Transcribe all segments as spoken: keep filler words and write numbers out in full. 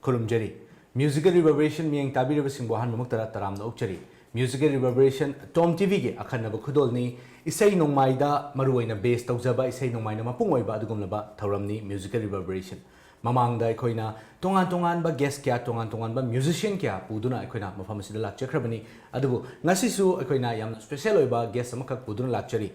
ꯈꯨꯔꯨꯝꯖꯔꯤ꯫ Musical Reverberation ꯃꯤꯌꯦꯡ ꯇꯥꯕꯤꯔꯤꯕꯁꯤꯡꯕꯨ ꯑꯍꯥꯟꯕꯃꯛꯇꯗ ꯇꯔꯥꯝꯅ ꯑꯣꯛꯆꯔꯤ꯫ Musical Reverberation Tom TVꯒꯤ ꯑꯈꯟꯅꯕ ꯈꯨꯗꯣꯜꯅꯤ꯫ ꯏꯁꯩ ꯅꯣꯡꯃꯥꯏꯗ ꯃꯔꯨꯑꯣꯏꯅ base ꯇꯧꯖꯕ, ꯏꯁꯩ ꯅꯣꯡꯃꯥꯏꯅ ꯃꯄꯨꯡ ꯑꯣꯏꯕ ꯑꯗꯨꯒꯨꯝꯂꯕ ꯊꯧꯔꯝꯅꯤ Musical Reverberation꯫ ꯃꯃꯥꯡꯗ ꯑꯩꯈꯣꯏꯅ ꯇꯣꯉꯥꯟ ꯇꯣꯉꯥꯟꯕ guest ꯀꯌꯥ, ꯇꯣꯉꯥꯟ ꯇꯣꯉꯥꯟꯕ musician ꯀꯌꯥ ꯄꯨꯗꯨꯅ ꯑꯩꯈꯣꯏꯅ ꯃꯐꯝ ꯑꯁꯤꯗ ꯂꯥꯛꯆꯈ꯭ꯔꯕꯅꯤ꯫ ꯑꯗꯨꯕꯨ ꯉꯁꯤꯁꯨ ꯑꯩꯈꯣꯏꯅ ꯌꯥꯝꯅ special ꯑꯣꯏꯕ guest ꯑꯃꯈꯛ ꯄꯨꯗꯨꯅ ꯂꯥꯛꯆꯔꯤ꯫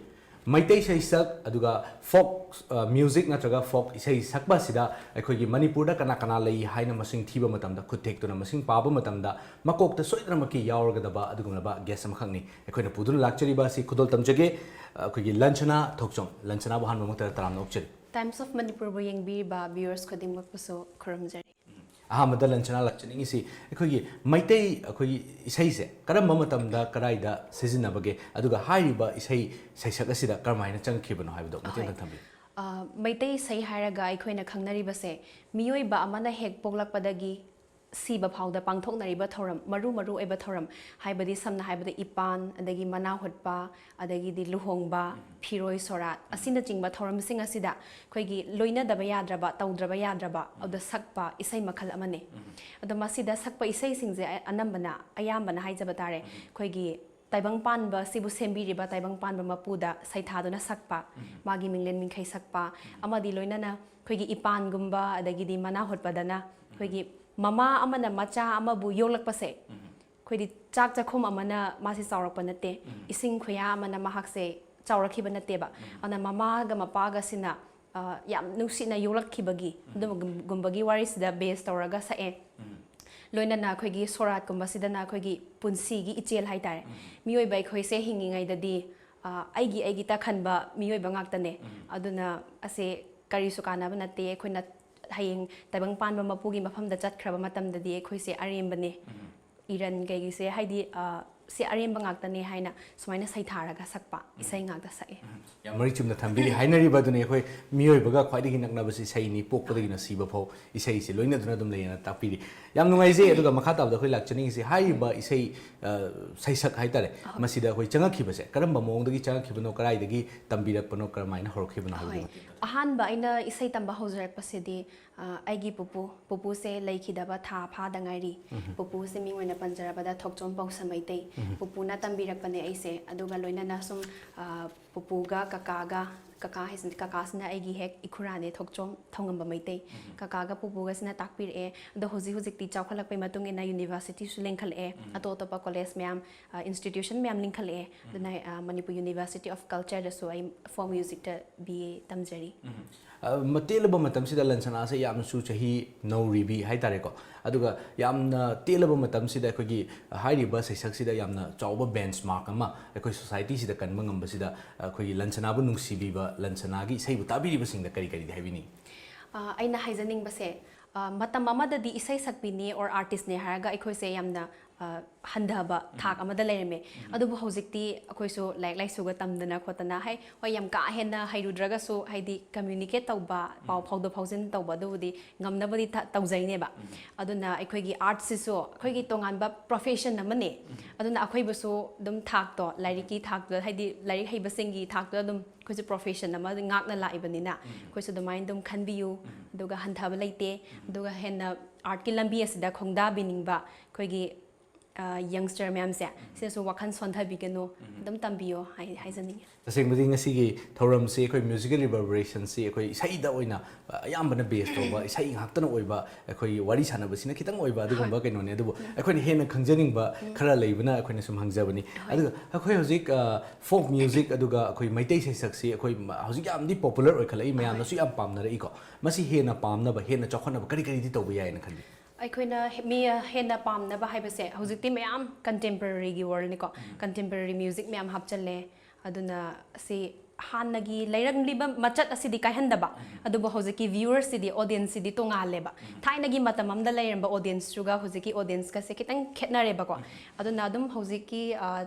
ꯃꯩꯇꯩ ꯏꯁꯩ ꯁꯛ ꯑꯗꯨꯒ folk, ꯑ, music ꯅꯠꯇ꯭ꯔꯒ folk ꯏꯁꯩ ꯁꯛꯄ ꯑꯁꯤꯗ ꯑꯩꯈꯣꯏꯒꯤ ꯃꯅꯤꯄꯨꯔꯗ ꯀꯅꯥ ꯀꯅꯥ ꯂꯩ ꯍꯥꯏꯅ ꯃꯁꯤꯡ ꯊꯤꯕ ꯃꯇꯝꯗ, ꯈꯨꯠ ꯊꯦꯛꯇꯨꯅ ꯃꯁꯤꯡ ꯄꯥꯕ ꯃꯇꯝꯗ ꯃꯀꯣꯛꯇ ꯁꯣꯏꯗꯅꯃꯛꯀꯤ ꯌꯥꯎꯔꯒꯗꯕ ꯑꯗꯨꯒꯨꯝꯂꯕ guest ꯑꯃꯈꯛꯅꯤ꯫ ꯑꯩꯈꯣꯏꯅ ꯄꯨꯗꯨꯅ ꯂꯥꯛꯆꯔꯤꯕ ꯑꯁꯤ ꯈꯨꯗꯣꯜ ꯇꯝꯖꯒꯦ, ꯑ, ꯑꯩꯈꯣꯏꯒꯤ ꯂꯟꯁꯅꯥ ꯊꯣꯛꯆꯣꯝ꯫ ꯂꯟꯁꯅꯥꯕꯨ ꯑꯍꯥꯟꯕ ꯃꯛꯇꯗ ꯇꯔꯥꯝꯅ ꯑꯣꯛꯆꯔꯤ꯫ Times of Manipurꯕꯨ ꯌꯦꯡꯕꯤꯔꯤꯕ viewers ꯈꯨꯗꯤꯡꯃꯛꯄꯨꯁꯨ ꯈꯨꯔꯨꯝꯖꯔꯤ꯫ ꯑꯍꯥꯟꯕꯗ ꯂꯟꯁꯅꯥ ꯂꯥꯛꯆꯅꯤꯡꯉꯤꯁꯤ, ꯑꯩꯈꯣꯏꯒꯤ ꯃꯩꯇꯩ, ꯑꯩꯈꯣꯏꯒꯤ ꯏꯁꯩꯁꯦ ꯀꯔꯝꯕ ꯃꯇꯝꯗ ꯀꯗꯥꯏꯗ ꯁꯤꯖꯤꯟꯅꯕꯒꯦ, ꯑꯗꯨꯒ ꯍꯥꯏꯔꯤꯕ ꯏꯁꯩ ꯁꯩꯁꯛ ꯑꯁꯤꯗ ꯀꯔꯝꯍꯥꯏꯅ ꯆꯪꯈꯤꯕꯅꯣ ꯍꯥꯏꯕꯗꯣ ꯃꯇꯦꯡ ꯑꯍꯣꯏ꯫ ꯈꯛ ꯊꯝꯕꯤꯌꯨ꯫ ꯑ, ꯃꯩꯇꯩ ꯏꯁꯩ ꯍꯥꯏꯔꯒ ꯑꯩꯈꯣꯏꯅ ꯈꯪꯅꯔꯤꯕꯁꯦ, ꯃꯤꯑꯣꯏꯕ ꯑꯃꯅ ꯍꯦꯛ ꯄꯣꯛꯂꯛꯄꯗꯒꯤ ꯁꯤꯕ ꯐꯥꯎꯗ ꯄꯥꯡꯊꯣꯛꯅꯔꯤꯕ ꯊꯧꯔꯝ, ꯃꯔꯨ ꯃꯔꯨ ꯑꯣꯏꯕ ꯊꯧꯔꯝ, ꯍꯥꯏꯕꯗꯤ ꯁꯝꯅ ꯍꯥꯏꯔꯕꯗ ꯏꯄꯥꯟ, ꯑꯗꯒꯤ ꯃꯅꯥ ꯍꯨꯠꯄ, ꯑꯗꯒꯤꯗꯤ ꯂꯨꯍꯣꯡꯕ, ꯐꯤꯔꯣꯏ ꯁꯣꯔꯥꯠ ꯑꯁꯤꯅꯆꯤꯡꯕ ꯊꯧꯔꯝꯁꯤꯡ ꯑꯁꯤꯗ ꯑꯩꯈꯣꯏꯒꯤ ꯂꯣꯏꯅꯗꯕ ꯌꯥꯗ꯭ꯔꯕ, ꯇꯧꯗ꯭ꯔꯕ ꯌꯥꯗ꯭ꯔꯕ, ꯑꯗꯨꯗ ꯁꯛꯄ ꯏꯁꯩ ꯃꯈꯜ ꯑꯃꯅꯤ꯫ ꯑꯗꯣ ꯃꯁꯤꯗ ꯁꯛꯄ ꯏꯁꯩꯁꯤꯡꯁꯦ ꯑ-, ꯑꯅꯝꯕꯅ, ꯑꯌꯥꯝꯕꯅ ꯍꯥꯏꯖꯕ ꯇꯥꯔꯦ, ꯑꯩꯈꯣꯏꯒꯤ ꯇꯥꯏꯕꯪ ꯄꯥꯟꯕ ꯁꯤꯕꯨ ꯁꯦꯝꯕꯤꯔꯤꯕ ꯇꯥꯏꯕꯪ ꯄꯥꯟꯕ ꯃꯄꯨꯗ ꯁꯩꯊꯥꯗꯨꯅ ꯁꯛꯄ, ꯃꯥꯒꯤ ꯃꯤꯡꯂꯦꯟ ꯃꯤꯡꯈꯩ ꯁꯛꯄ, ꯑꯃꯗꯤ ꯂꯣꯏꯅꯅ ꯑꯩꯈꯣꯏꯒꯤ ꯏꯄꯥꯟꯒꯨꯝꯕ, ꯑꯗꯒꯤꯗꯤ ꯃꯅꯥ ꯍꯨꯠꯄꯗꯅ ꯑꯩꯈꯣꯏꯒꯤ ꯃꯃꯥ ꯑꯃꯅ ꯃꯆꯥ ꯑꯃꯕꯨ ꯌꯣꯛꯂꯛꯄꯁꯦ, ꯑꯩꯈꯣꯏꯗꯤ ꯆꯥꯛ ꯆꯥꯛꯈꯨꯝ ꯑꯃꯅ ꯃꯥꯁꯦ ꯆꯥꯎꯔꯛꯄ ꯅꯠꯇꯦ, ꯏꯁꯤꯡ ꯈꯨꯌꯥ ꯑꯃꯅ ꯃꯍꯥꯛꯁꯦ ꯆꯥꯎꯔꯛꯈꯤꯕ ꯅꯠꯇꯦꯕ꯫ ꯑꯗꯨꯅ ꯃꯃꯥꯒ ꯃꯄꯥꯒꯁꯤꯅ, ꯑ, ꯌꯥꯝ ꯅꯨꯡꯁꯤꯅ ꯌꯣꯛꯂꯛꯈꯤꯕꯒꯤ ꯑꯗꯨꯒꯨꯝꯕꯒꯤ ꯋꯥꯔꯤꯁꯤꯗ base ꯇꯧꯔꯒ ꯁꯛꯑꯦ꯫ ꯂꯣꯏꯅꯅ ꯑꯩꯈꯣꯏꯒꯤ ꯁꯣꯔꯥꯠꯀꯨꯝꯕꯁꯤꯗꯅ ꯑꯩꯈꯣꯏꯒꯤ ꯄꯨꯟꯁꯤꯒꯤ ꯏꯆꯦꯜ ꯍꯥꯏꯇꯥꯔꯦ꯫ ꯃꯤꯑꯣꯏꯕ ꯑꯩꯈꯣꯏꯁꯦ ꯍꯤꯡꯉꯤꯉꯩꯗꯗꯤ, ꯑ, ꯑꯩꯒꯤ ꯑꯩꯒꯤ ꯇꯈꯟꯕ ꯃꯤꯑꯣꯏꯕ ꯉꯥꯛꯇꯅꯦ꯫ ꯑꯗꯨꯅ ꯑꯁꯦ ꯀꯔꯤꯁꯨ ꯀꯥꯟꯅꯕ ꯅꯠꯇꯦ꯫ ꯑꯩꯈꯣꯏꯅ ꯍꯌꯦꯡ ꯇꯥꯏꯕꯪ ꯄꯥꯟꯕ ꯃꯄꯨꯒꯤ ꯃꯐꯝꯗ ꯆꯠꯈ꯭ꯔꯕ ꯃꯇꯝꯗꯗꯤ ꯑꯩꯈꯣꯏꯁꯦ ꯑꯔꯦꯝꯕꯅꯦ꯫ ꯏꯔꯟ ꯀꯩꯒꯤꯁꯦ, ꯍꯥꯏꯗꯤ, ꯑ, ꯁꯤ ꯑꯔꯦꯝꯕ ꯉꯥꯛꯇꯅꯦ ꯍꯥꯏꯅ ꯁꯨꯃꯥꯏꯅ ꯁꯩꯊꯥꯔꯒ ꯁꯛꯄ ꯏꯁꯩ ꯉꯥꯛꯇ ꯁꯛꯑꯦ꯫ ꯌꯥꯝ ꯃꯔꯤꯛ ꯆꯨꯝꯅ ꯊꯝꯕꯤꯔꯤ꯫ ꯍꯥꯏꯅꯔꯤꯕ ꯑꯗꯨꯅꯤ, ꯑꯩꯈꯣꯏ ꯃꯤꯑꯣꯏꯕꯒ ꯈ꯭ꯋꯥꯏꯗꯒꯤ ꯅꯛꯅꯕꯁꯤ ꯏꯁꯩꯅꯤ, ꯄꯣꯛꯄꯗꯒꯤꯅ ꯁꯤꯕ ꯐꯥꯎ ꯏꯁꯩꯁꯤ ꯂꯣꯏꯅꯗꯨꯅ ꯑꯗꯨꯝ ꯂꯩꯌꯦꯅ ꯇꯥꯛꯄꯤꯔꯤ꯫ ꯌꯥꯝ ꯅꯨꯡꯉꯥꯏꯖꯩ꯫ ꯑꯗꯨꯒ ꯃꯈꯥ ꯇꯥꯕꯗ ꯑꯩꯈꯣꯏ ꯂꯥꯛꯆꯅꯤꯡꯉꯤꯁꯤ, ꯍꯥꯏꯔꯤꯕ ꯏꯁꯩ ꯑ, ꯁꯩꯁꯛ ꯍꯥꯏꯇꯥꯔꯦ, ꯃꯁꯤꯗ ꯑꯩꯈꯣꯏ ꯆꯪꯉꯛꯈꯤꯕꯁꯦ ꯀꯔꯝꯕ ꯃꯑꯣꯡꯗꯒꯤ ꯆꯪꯉꯛꯈꯤꯕꯅꯣ, ꯀꯗꯥꯏꯗꯒꯤ ꯇꯝꯕꯤꯔꯛꯄꯅꯣ, ꯀꯔꯝꯍꯥꯏꯅ ꯍꯧꯔꯛꯈꯤꯕꯅꯣ ꯍꯥꯏꯕꯒꯤ ꯍꯣꯏ꯫ ꯃꯇꯦꯡ ꯑꯝꯇ꯫ ꯑꯍꯥꯟꯕ ꯑꯩꯅ ꯏꯁꯩ ꯇꯝꯕ ꯍꯧꯖꯔꯛꯄꯁꯤꯗꯤ ꯑ, ꯑꯩꯒꯤ ꯄꯨꯄꯨ, ꯄꯨꯄꯨꯁꯦ ꯂꯩꯈꯤꯗꯕ ꯊꯥ ꯐꯥꯗ ꯉꯥꯏꯔꯤ꯫ ꯄꯨꯄꯨꯁꯦ ꯃꯤꯡ ꯑꯣꯏꯅ ꯄꯟꯖꯔꯕꯗ ꯊꯣꯛꯆꯣꯝ ꯄꯧꯁ ꯃꯩꯇꯩ꯫ ꯄꯨꯄꯨꯅ ꯇꯝꯕꯤꯔꯛꯄꯅꯦ ꯑꯩꯁꯦ꯫ ꯑꯗꯨꯒ ꯂꯣꯏꯅꯅ ꯁꯨꯝ ꯑ, ꯄꯨꯄꯨꯒ ꯀꯀꯥꯒ, ꯀꯀꯥ ꯍꯥꯏꯁꯤꯅ, ꯀꯀꯥꯁꯤꯅ ꯑꯩꯒꯤ ꯍꯦꯛ ꯏꯈꯨꯔꯥꯅꯦ, ꯊꯣꯛꯆꯣꯝ ꯊꯧꯉꯝꯕ ꯃꯩꯇꯩ꯫ ꯀꯀꯥꯒ ꯄꯨꯄꯨꯒꯁꯤꯅ ꯇꯥꯛꯄꯤꯔꯛꯑꯦ꯫ ꯑꯗꯣ ꯍꯧꯖꯤꯛ ꯍꯧꯖꯤꯛꯇꯤ ꯆꯥꯎꯈꯠꯂꯛꯄꯩ ꯃꯇꯨꯡ ꯏꯟꯅ universityꯁꯨ ꯂꯤꯡꯈꯠꯂꯛꯑꯦ, ꯑꯇꯣꯞ ꯑꯇꯣꯞꯄ college ꯃꯌꯥꯝ, ꯑ, institution ꯃꯌꯥꯝ ꯂꯤꯡꯈꯠꯂꯛꯑꯦ꯫ ꯑꯗꯨꯅ ꯑ, Manipur University of Cultureꯗꯁꯨ ꯑꯩ folk musicꯇ B A ꯇꯝꯖꯔꯤ꯫ ꯑ, ꯃ-, ꯇꯦꯜꯂꯕ ꯃꯇꯝꯁꯤꯗ ꯂꯟꯁꯅꯥꯁꯦ ꯌꯥꯝꯅꯁꯨ ꯆꯍꯤ ꯅꯧꯔꯤꯕꯤ ꯍꯥꯏꯇꯥꯔꯦꯀꯣ꯫ ꯑꯗꯨꯒ ꯌꯥꯝꯅ ꯇꯦꯜꯂꯕ ꯃꯇꯝꯁꯤꯗ ꯑꯩꯈꯣꯏꯒꯤ ꯍꯥꯏꯔꯤꯕ ꯁꯩꯁꯛꯁꯤꯗ ꯌꯥꯝꯅ ꯆꯥꯎꯕ benchmark ꯑꯃ ꯑꯩꯈꯣꯏ societyꯁꯤꯗ ꯀꯟꯕ ꯉꯝꯕꯁꯤꯗ ꯑꯩꯈꯣꯏꯒꯤ ꯂꯟꯁꯅꯥꯕꯨ ꯅꯨꯡꯁꯤꯕꯤꯕ, ꯂꯟꯁꯅꯥꯒꯤ ꯏꯁꯩꯕꯨ ꯇꯥꯕꯤꯔꯤꯕꯁꯤꯡꯗ ꯀꯔꯤ ꯀꯔꯤꯗꯤ ꯍꯥꯏꯕꯤꯅꯤꯡꯉꯤ? ꯑ, ꯑꯩꯅ ꯍꯥꯏꯖꯅꯤꯡꯕꯁꯦ, ꯑ, ꯃꯇꯝ ꯑꯃꯗꯗꯤ ꯏꯁꯩ ꯁꯛꯄꯤꯅꯤ or artistꯅꯦ ꯍꯥꯏꯔꯒ ꯑꯩꯈꯣꯏꯁꯦ ꯌꯥꯝꯅ, ꯑ, ꯍꯟꯊꯕ ꯊꯥꯛ ꯑꯃꯗ ꯂꯩꯔꯝꯃꯦ꯫ ꯑꯗꯨꯕꯨ ꯍꯧꯖꯤꯛꯇꯤ ꯑꯩꯈꯣꯏꯁꯨ ꯂꯥꯏꯔꯤꯛ ꯂꯥꯏꯁꯨꯒ ꯇꯝꯗꯅ ꯈꯣꯠꯇꯅ, ꯍꯩ, ꯍꯣꯏ, ꯌꯥꯝ ꯀꯥ ꯍꯦꯟꯅ ꯍꯩꯔꯨꯗ꯭ꯔꯒꯁꯨ, ꯍꯥꯏꯗꯤ, communicate ꯇꯧꯕ, ꯄꯥꯎ ꯐꯥꯎꯗꯣꯛ ꯐꯥꯎꯖꯤꯟ ꯇꯧꯕ, ꯑꯗꯨꯕꯨꯗꯤ ꯉꯝꯅꯕꯗꯤ ꯊ-, ꯇꯧꯖꯩꯅꯦꯕ꯫ ꯑꯗꯨꯅ ꯑꯩꯈꯣꯏꯒꯤ artꯁꯤꯁꯨ ꯑꯩꯈꯣꯏꯒꯤ ꯇꯣꯉꯥꯟꯕ profession ꯑꯃꯅꯦ꯫ ꯑꯗꯨꯅ ꯑꯩꯈꯣꯏꯕꯨꯁꯨ ꯑꯗꯨꯝ ꯊꯥꯛꯇꯣ, ꯂꯥꯏꯔꯤꯛꯀꯤ ꯊꯥꯛꯇ, ꯍꯥꯏꯗꯤ, ꯂꯥꯏꯔꯤꯛ ꯍꯩꯕꯁꯤꯡꯒꯤ ꯊꯥꯛꯇ ꯑꯗꯨꯝ ꯑꯩꯈꯣꯏꯁꯨ profession ꯑꯃ ꯉꯥꯛꯅ ꯂꯥꯛꯏꯕꯅꯤꯅ, ꯑꯩꯈꯣꯏꯁꯨ ꯑꯗꯨꯃꯥꯏꯅ ꯑꯗꯨꯝ ꯈꯟꯕꯤꯌꯨ꯫ ꯑꯗꯨꯒ ꯍꯟꯊꯕ ꯂꯩꯇꯦ꯫ ꯑꯗꯨꯒ ꯍꯦꯟꯅ artꯀꯤ ꯂꯝꯕꯤ ꯑꯁꯤꯗ ꯈꯣꯡꯗꯥꯕꯤꯅꯤꯡꯕ ꯑꯩꯈꯣꯏꯒꯤ, ꯑ, youngster ꯃꯌꯥꯝꯁꯦ, ꯁꯤꯗꯁꯨ ꯋꯥꯈꯜ ꯁꯣꯟꯊꯕꯤꯒꯅꯨ, ꯑꯗꯨꯝ ꯇꯝꯕꯤꯌꯣ ꯍꯥꯏ-, ꯍꯥꯏꯖꯅꯤꯡꯉꯤ꯫ ꯇꯁꯦꯡꯕꯗꯤ ꯉꯁꯤꯒꯤ ꯊꯧꯔꯝꯁꯤ ꯑꯩꯈꯣꯏ musical reverberationꯁꯤ ꯑꯩꯈꯣꯏ ꯏꯁꯩꯗ ꯑꯣꯏꯅ, ꯑ, ꯑꯌꯥꯝꯕꯅ base ꯇꯧꯕ, ꯏꯁꯩ ꯉꯥꯛꯇꯅ ꯑꯣꯏꯕ, ꯑꯩꯈꯣꯏꯒꯤ ꯋꯥꯔꯤ ꯁꯥꯟꯅꯕꯁꯤꯅ ꯈꯤꯇꯪ ꯑꯣꯏꯕ ꯑꯗꯨꯒꯨꯝꯕ ꯀꯩꯅꯣꯅꯦ꯫ ꯑꯗꯨꯕꯨ ꯑꯩꯈꯣꯏꯅ ꯍꯦꯟꯅ ꯈꯪꯖꯅꯤꯡꯕ ꯈꯔ ꯂꯩꯕꯅ ꯑꯩꯈꯣꯏꯅ ꯁꯨꯝ ꯍꯪꯖꯕꯅꯤ꯫ ꯑꯗꯨꯒ ꯑꯩꯈꯣꯏ ꯍꯧꯖꯤꯛ, ꯑ, folk music ꯑꯗꯨꯒ ꯑꯩꯈꯣꯏ ꯃꯩꯇꯩ ꯁꯩꯁꯛꯁꯤ ꯑꯩꯈꯣꯏ ꯃ-, ꯍꯧꯖꯤꯛ ꯌꯥꯝꯗꯤ popular ꯑꯣꯏꯈꯠꯂꯛꯏ, ꯃꯌꯥꯝꯅꯁꯨ ꯌꯥꯝ ꯄꯥꯝꯅꯔꯛꯏꯀꯣ꯫ ꯃꯁꯤ ꯍꯦꯟꯅ ꯄꯥꯝꯅꯕ, ꯍꯦꯟꯅ ꯆꯥꯎꯈꯠꯅꯕ ꯀꯔꯤ ꯀꯔꯤꯗꯤ ꯇꯧꯕ ꯌꯥꯏꯅ ꯈꯜꯂꯤ? ꯑꯩꯈꯣꯏꯅ ꯍꯦ-, ꯃꯤ ꯍꯦꯟꯅ ꯄꯥꯝꯅꯕ ꯍꯥꯏꯕꯁꯦ, ꯍꯧꯖꯤꯛꯇꯤ ꯃꯌꯥꯝ contemporaryꯒꯤ worldꯅꯤꯀꯣ, contemporary music ꯃꯌꯥꯝ ꯍꯥꯞꯆꯜꯂꯦ꯫ ꯑꯗꯨꯅ ꯁꯤ ꯍꯥꯟꯅꯒꯤ ꯂꯩꯔꯝꯂꯤꯕ ꯃꯆꯠ ꯑꯁꯤꯗꯤ ꯀꯥꯏꯍꯟꯗꯕ, ꯑꯗꯨꯕꯨ ꯍꯧꯖꯤꯛꯀꯤ ꯚ꯭ꯌꯨꯋꯔꯁꯤꯗꯤ, ꯑꯣꯗꯤꯌꯦꯟꯁꯁꯤꯗꯤ ꯇꯣꯉꯥꯜꯂꯦꯕ꯫ ꯊꯥꯏꯅꯒꯤ ꯃꯇꯝ ꯑꯃꯗ ꯂꯩꯔꯝꯕ ꯑꯣꯗꯤꯌꯦꯟꯁꯇꯨꯒ ꯍꯧꯖꯤꯛꯀꯤ ꯑꯣꯗꯤꯌꯦꯟꯁꯀꯁꯦ ꯈꯤꯇꯪ ꯈꯦꯠꯅꯔꯦꯕꯀꯣ꯫ ꯑꯗꯨꯅ ꯑꯗꯨꯝ ꯍꯧꯖꯤꯛꯀꯤ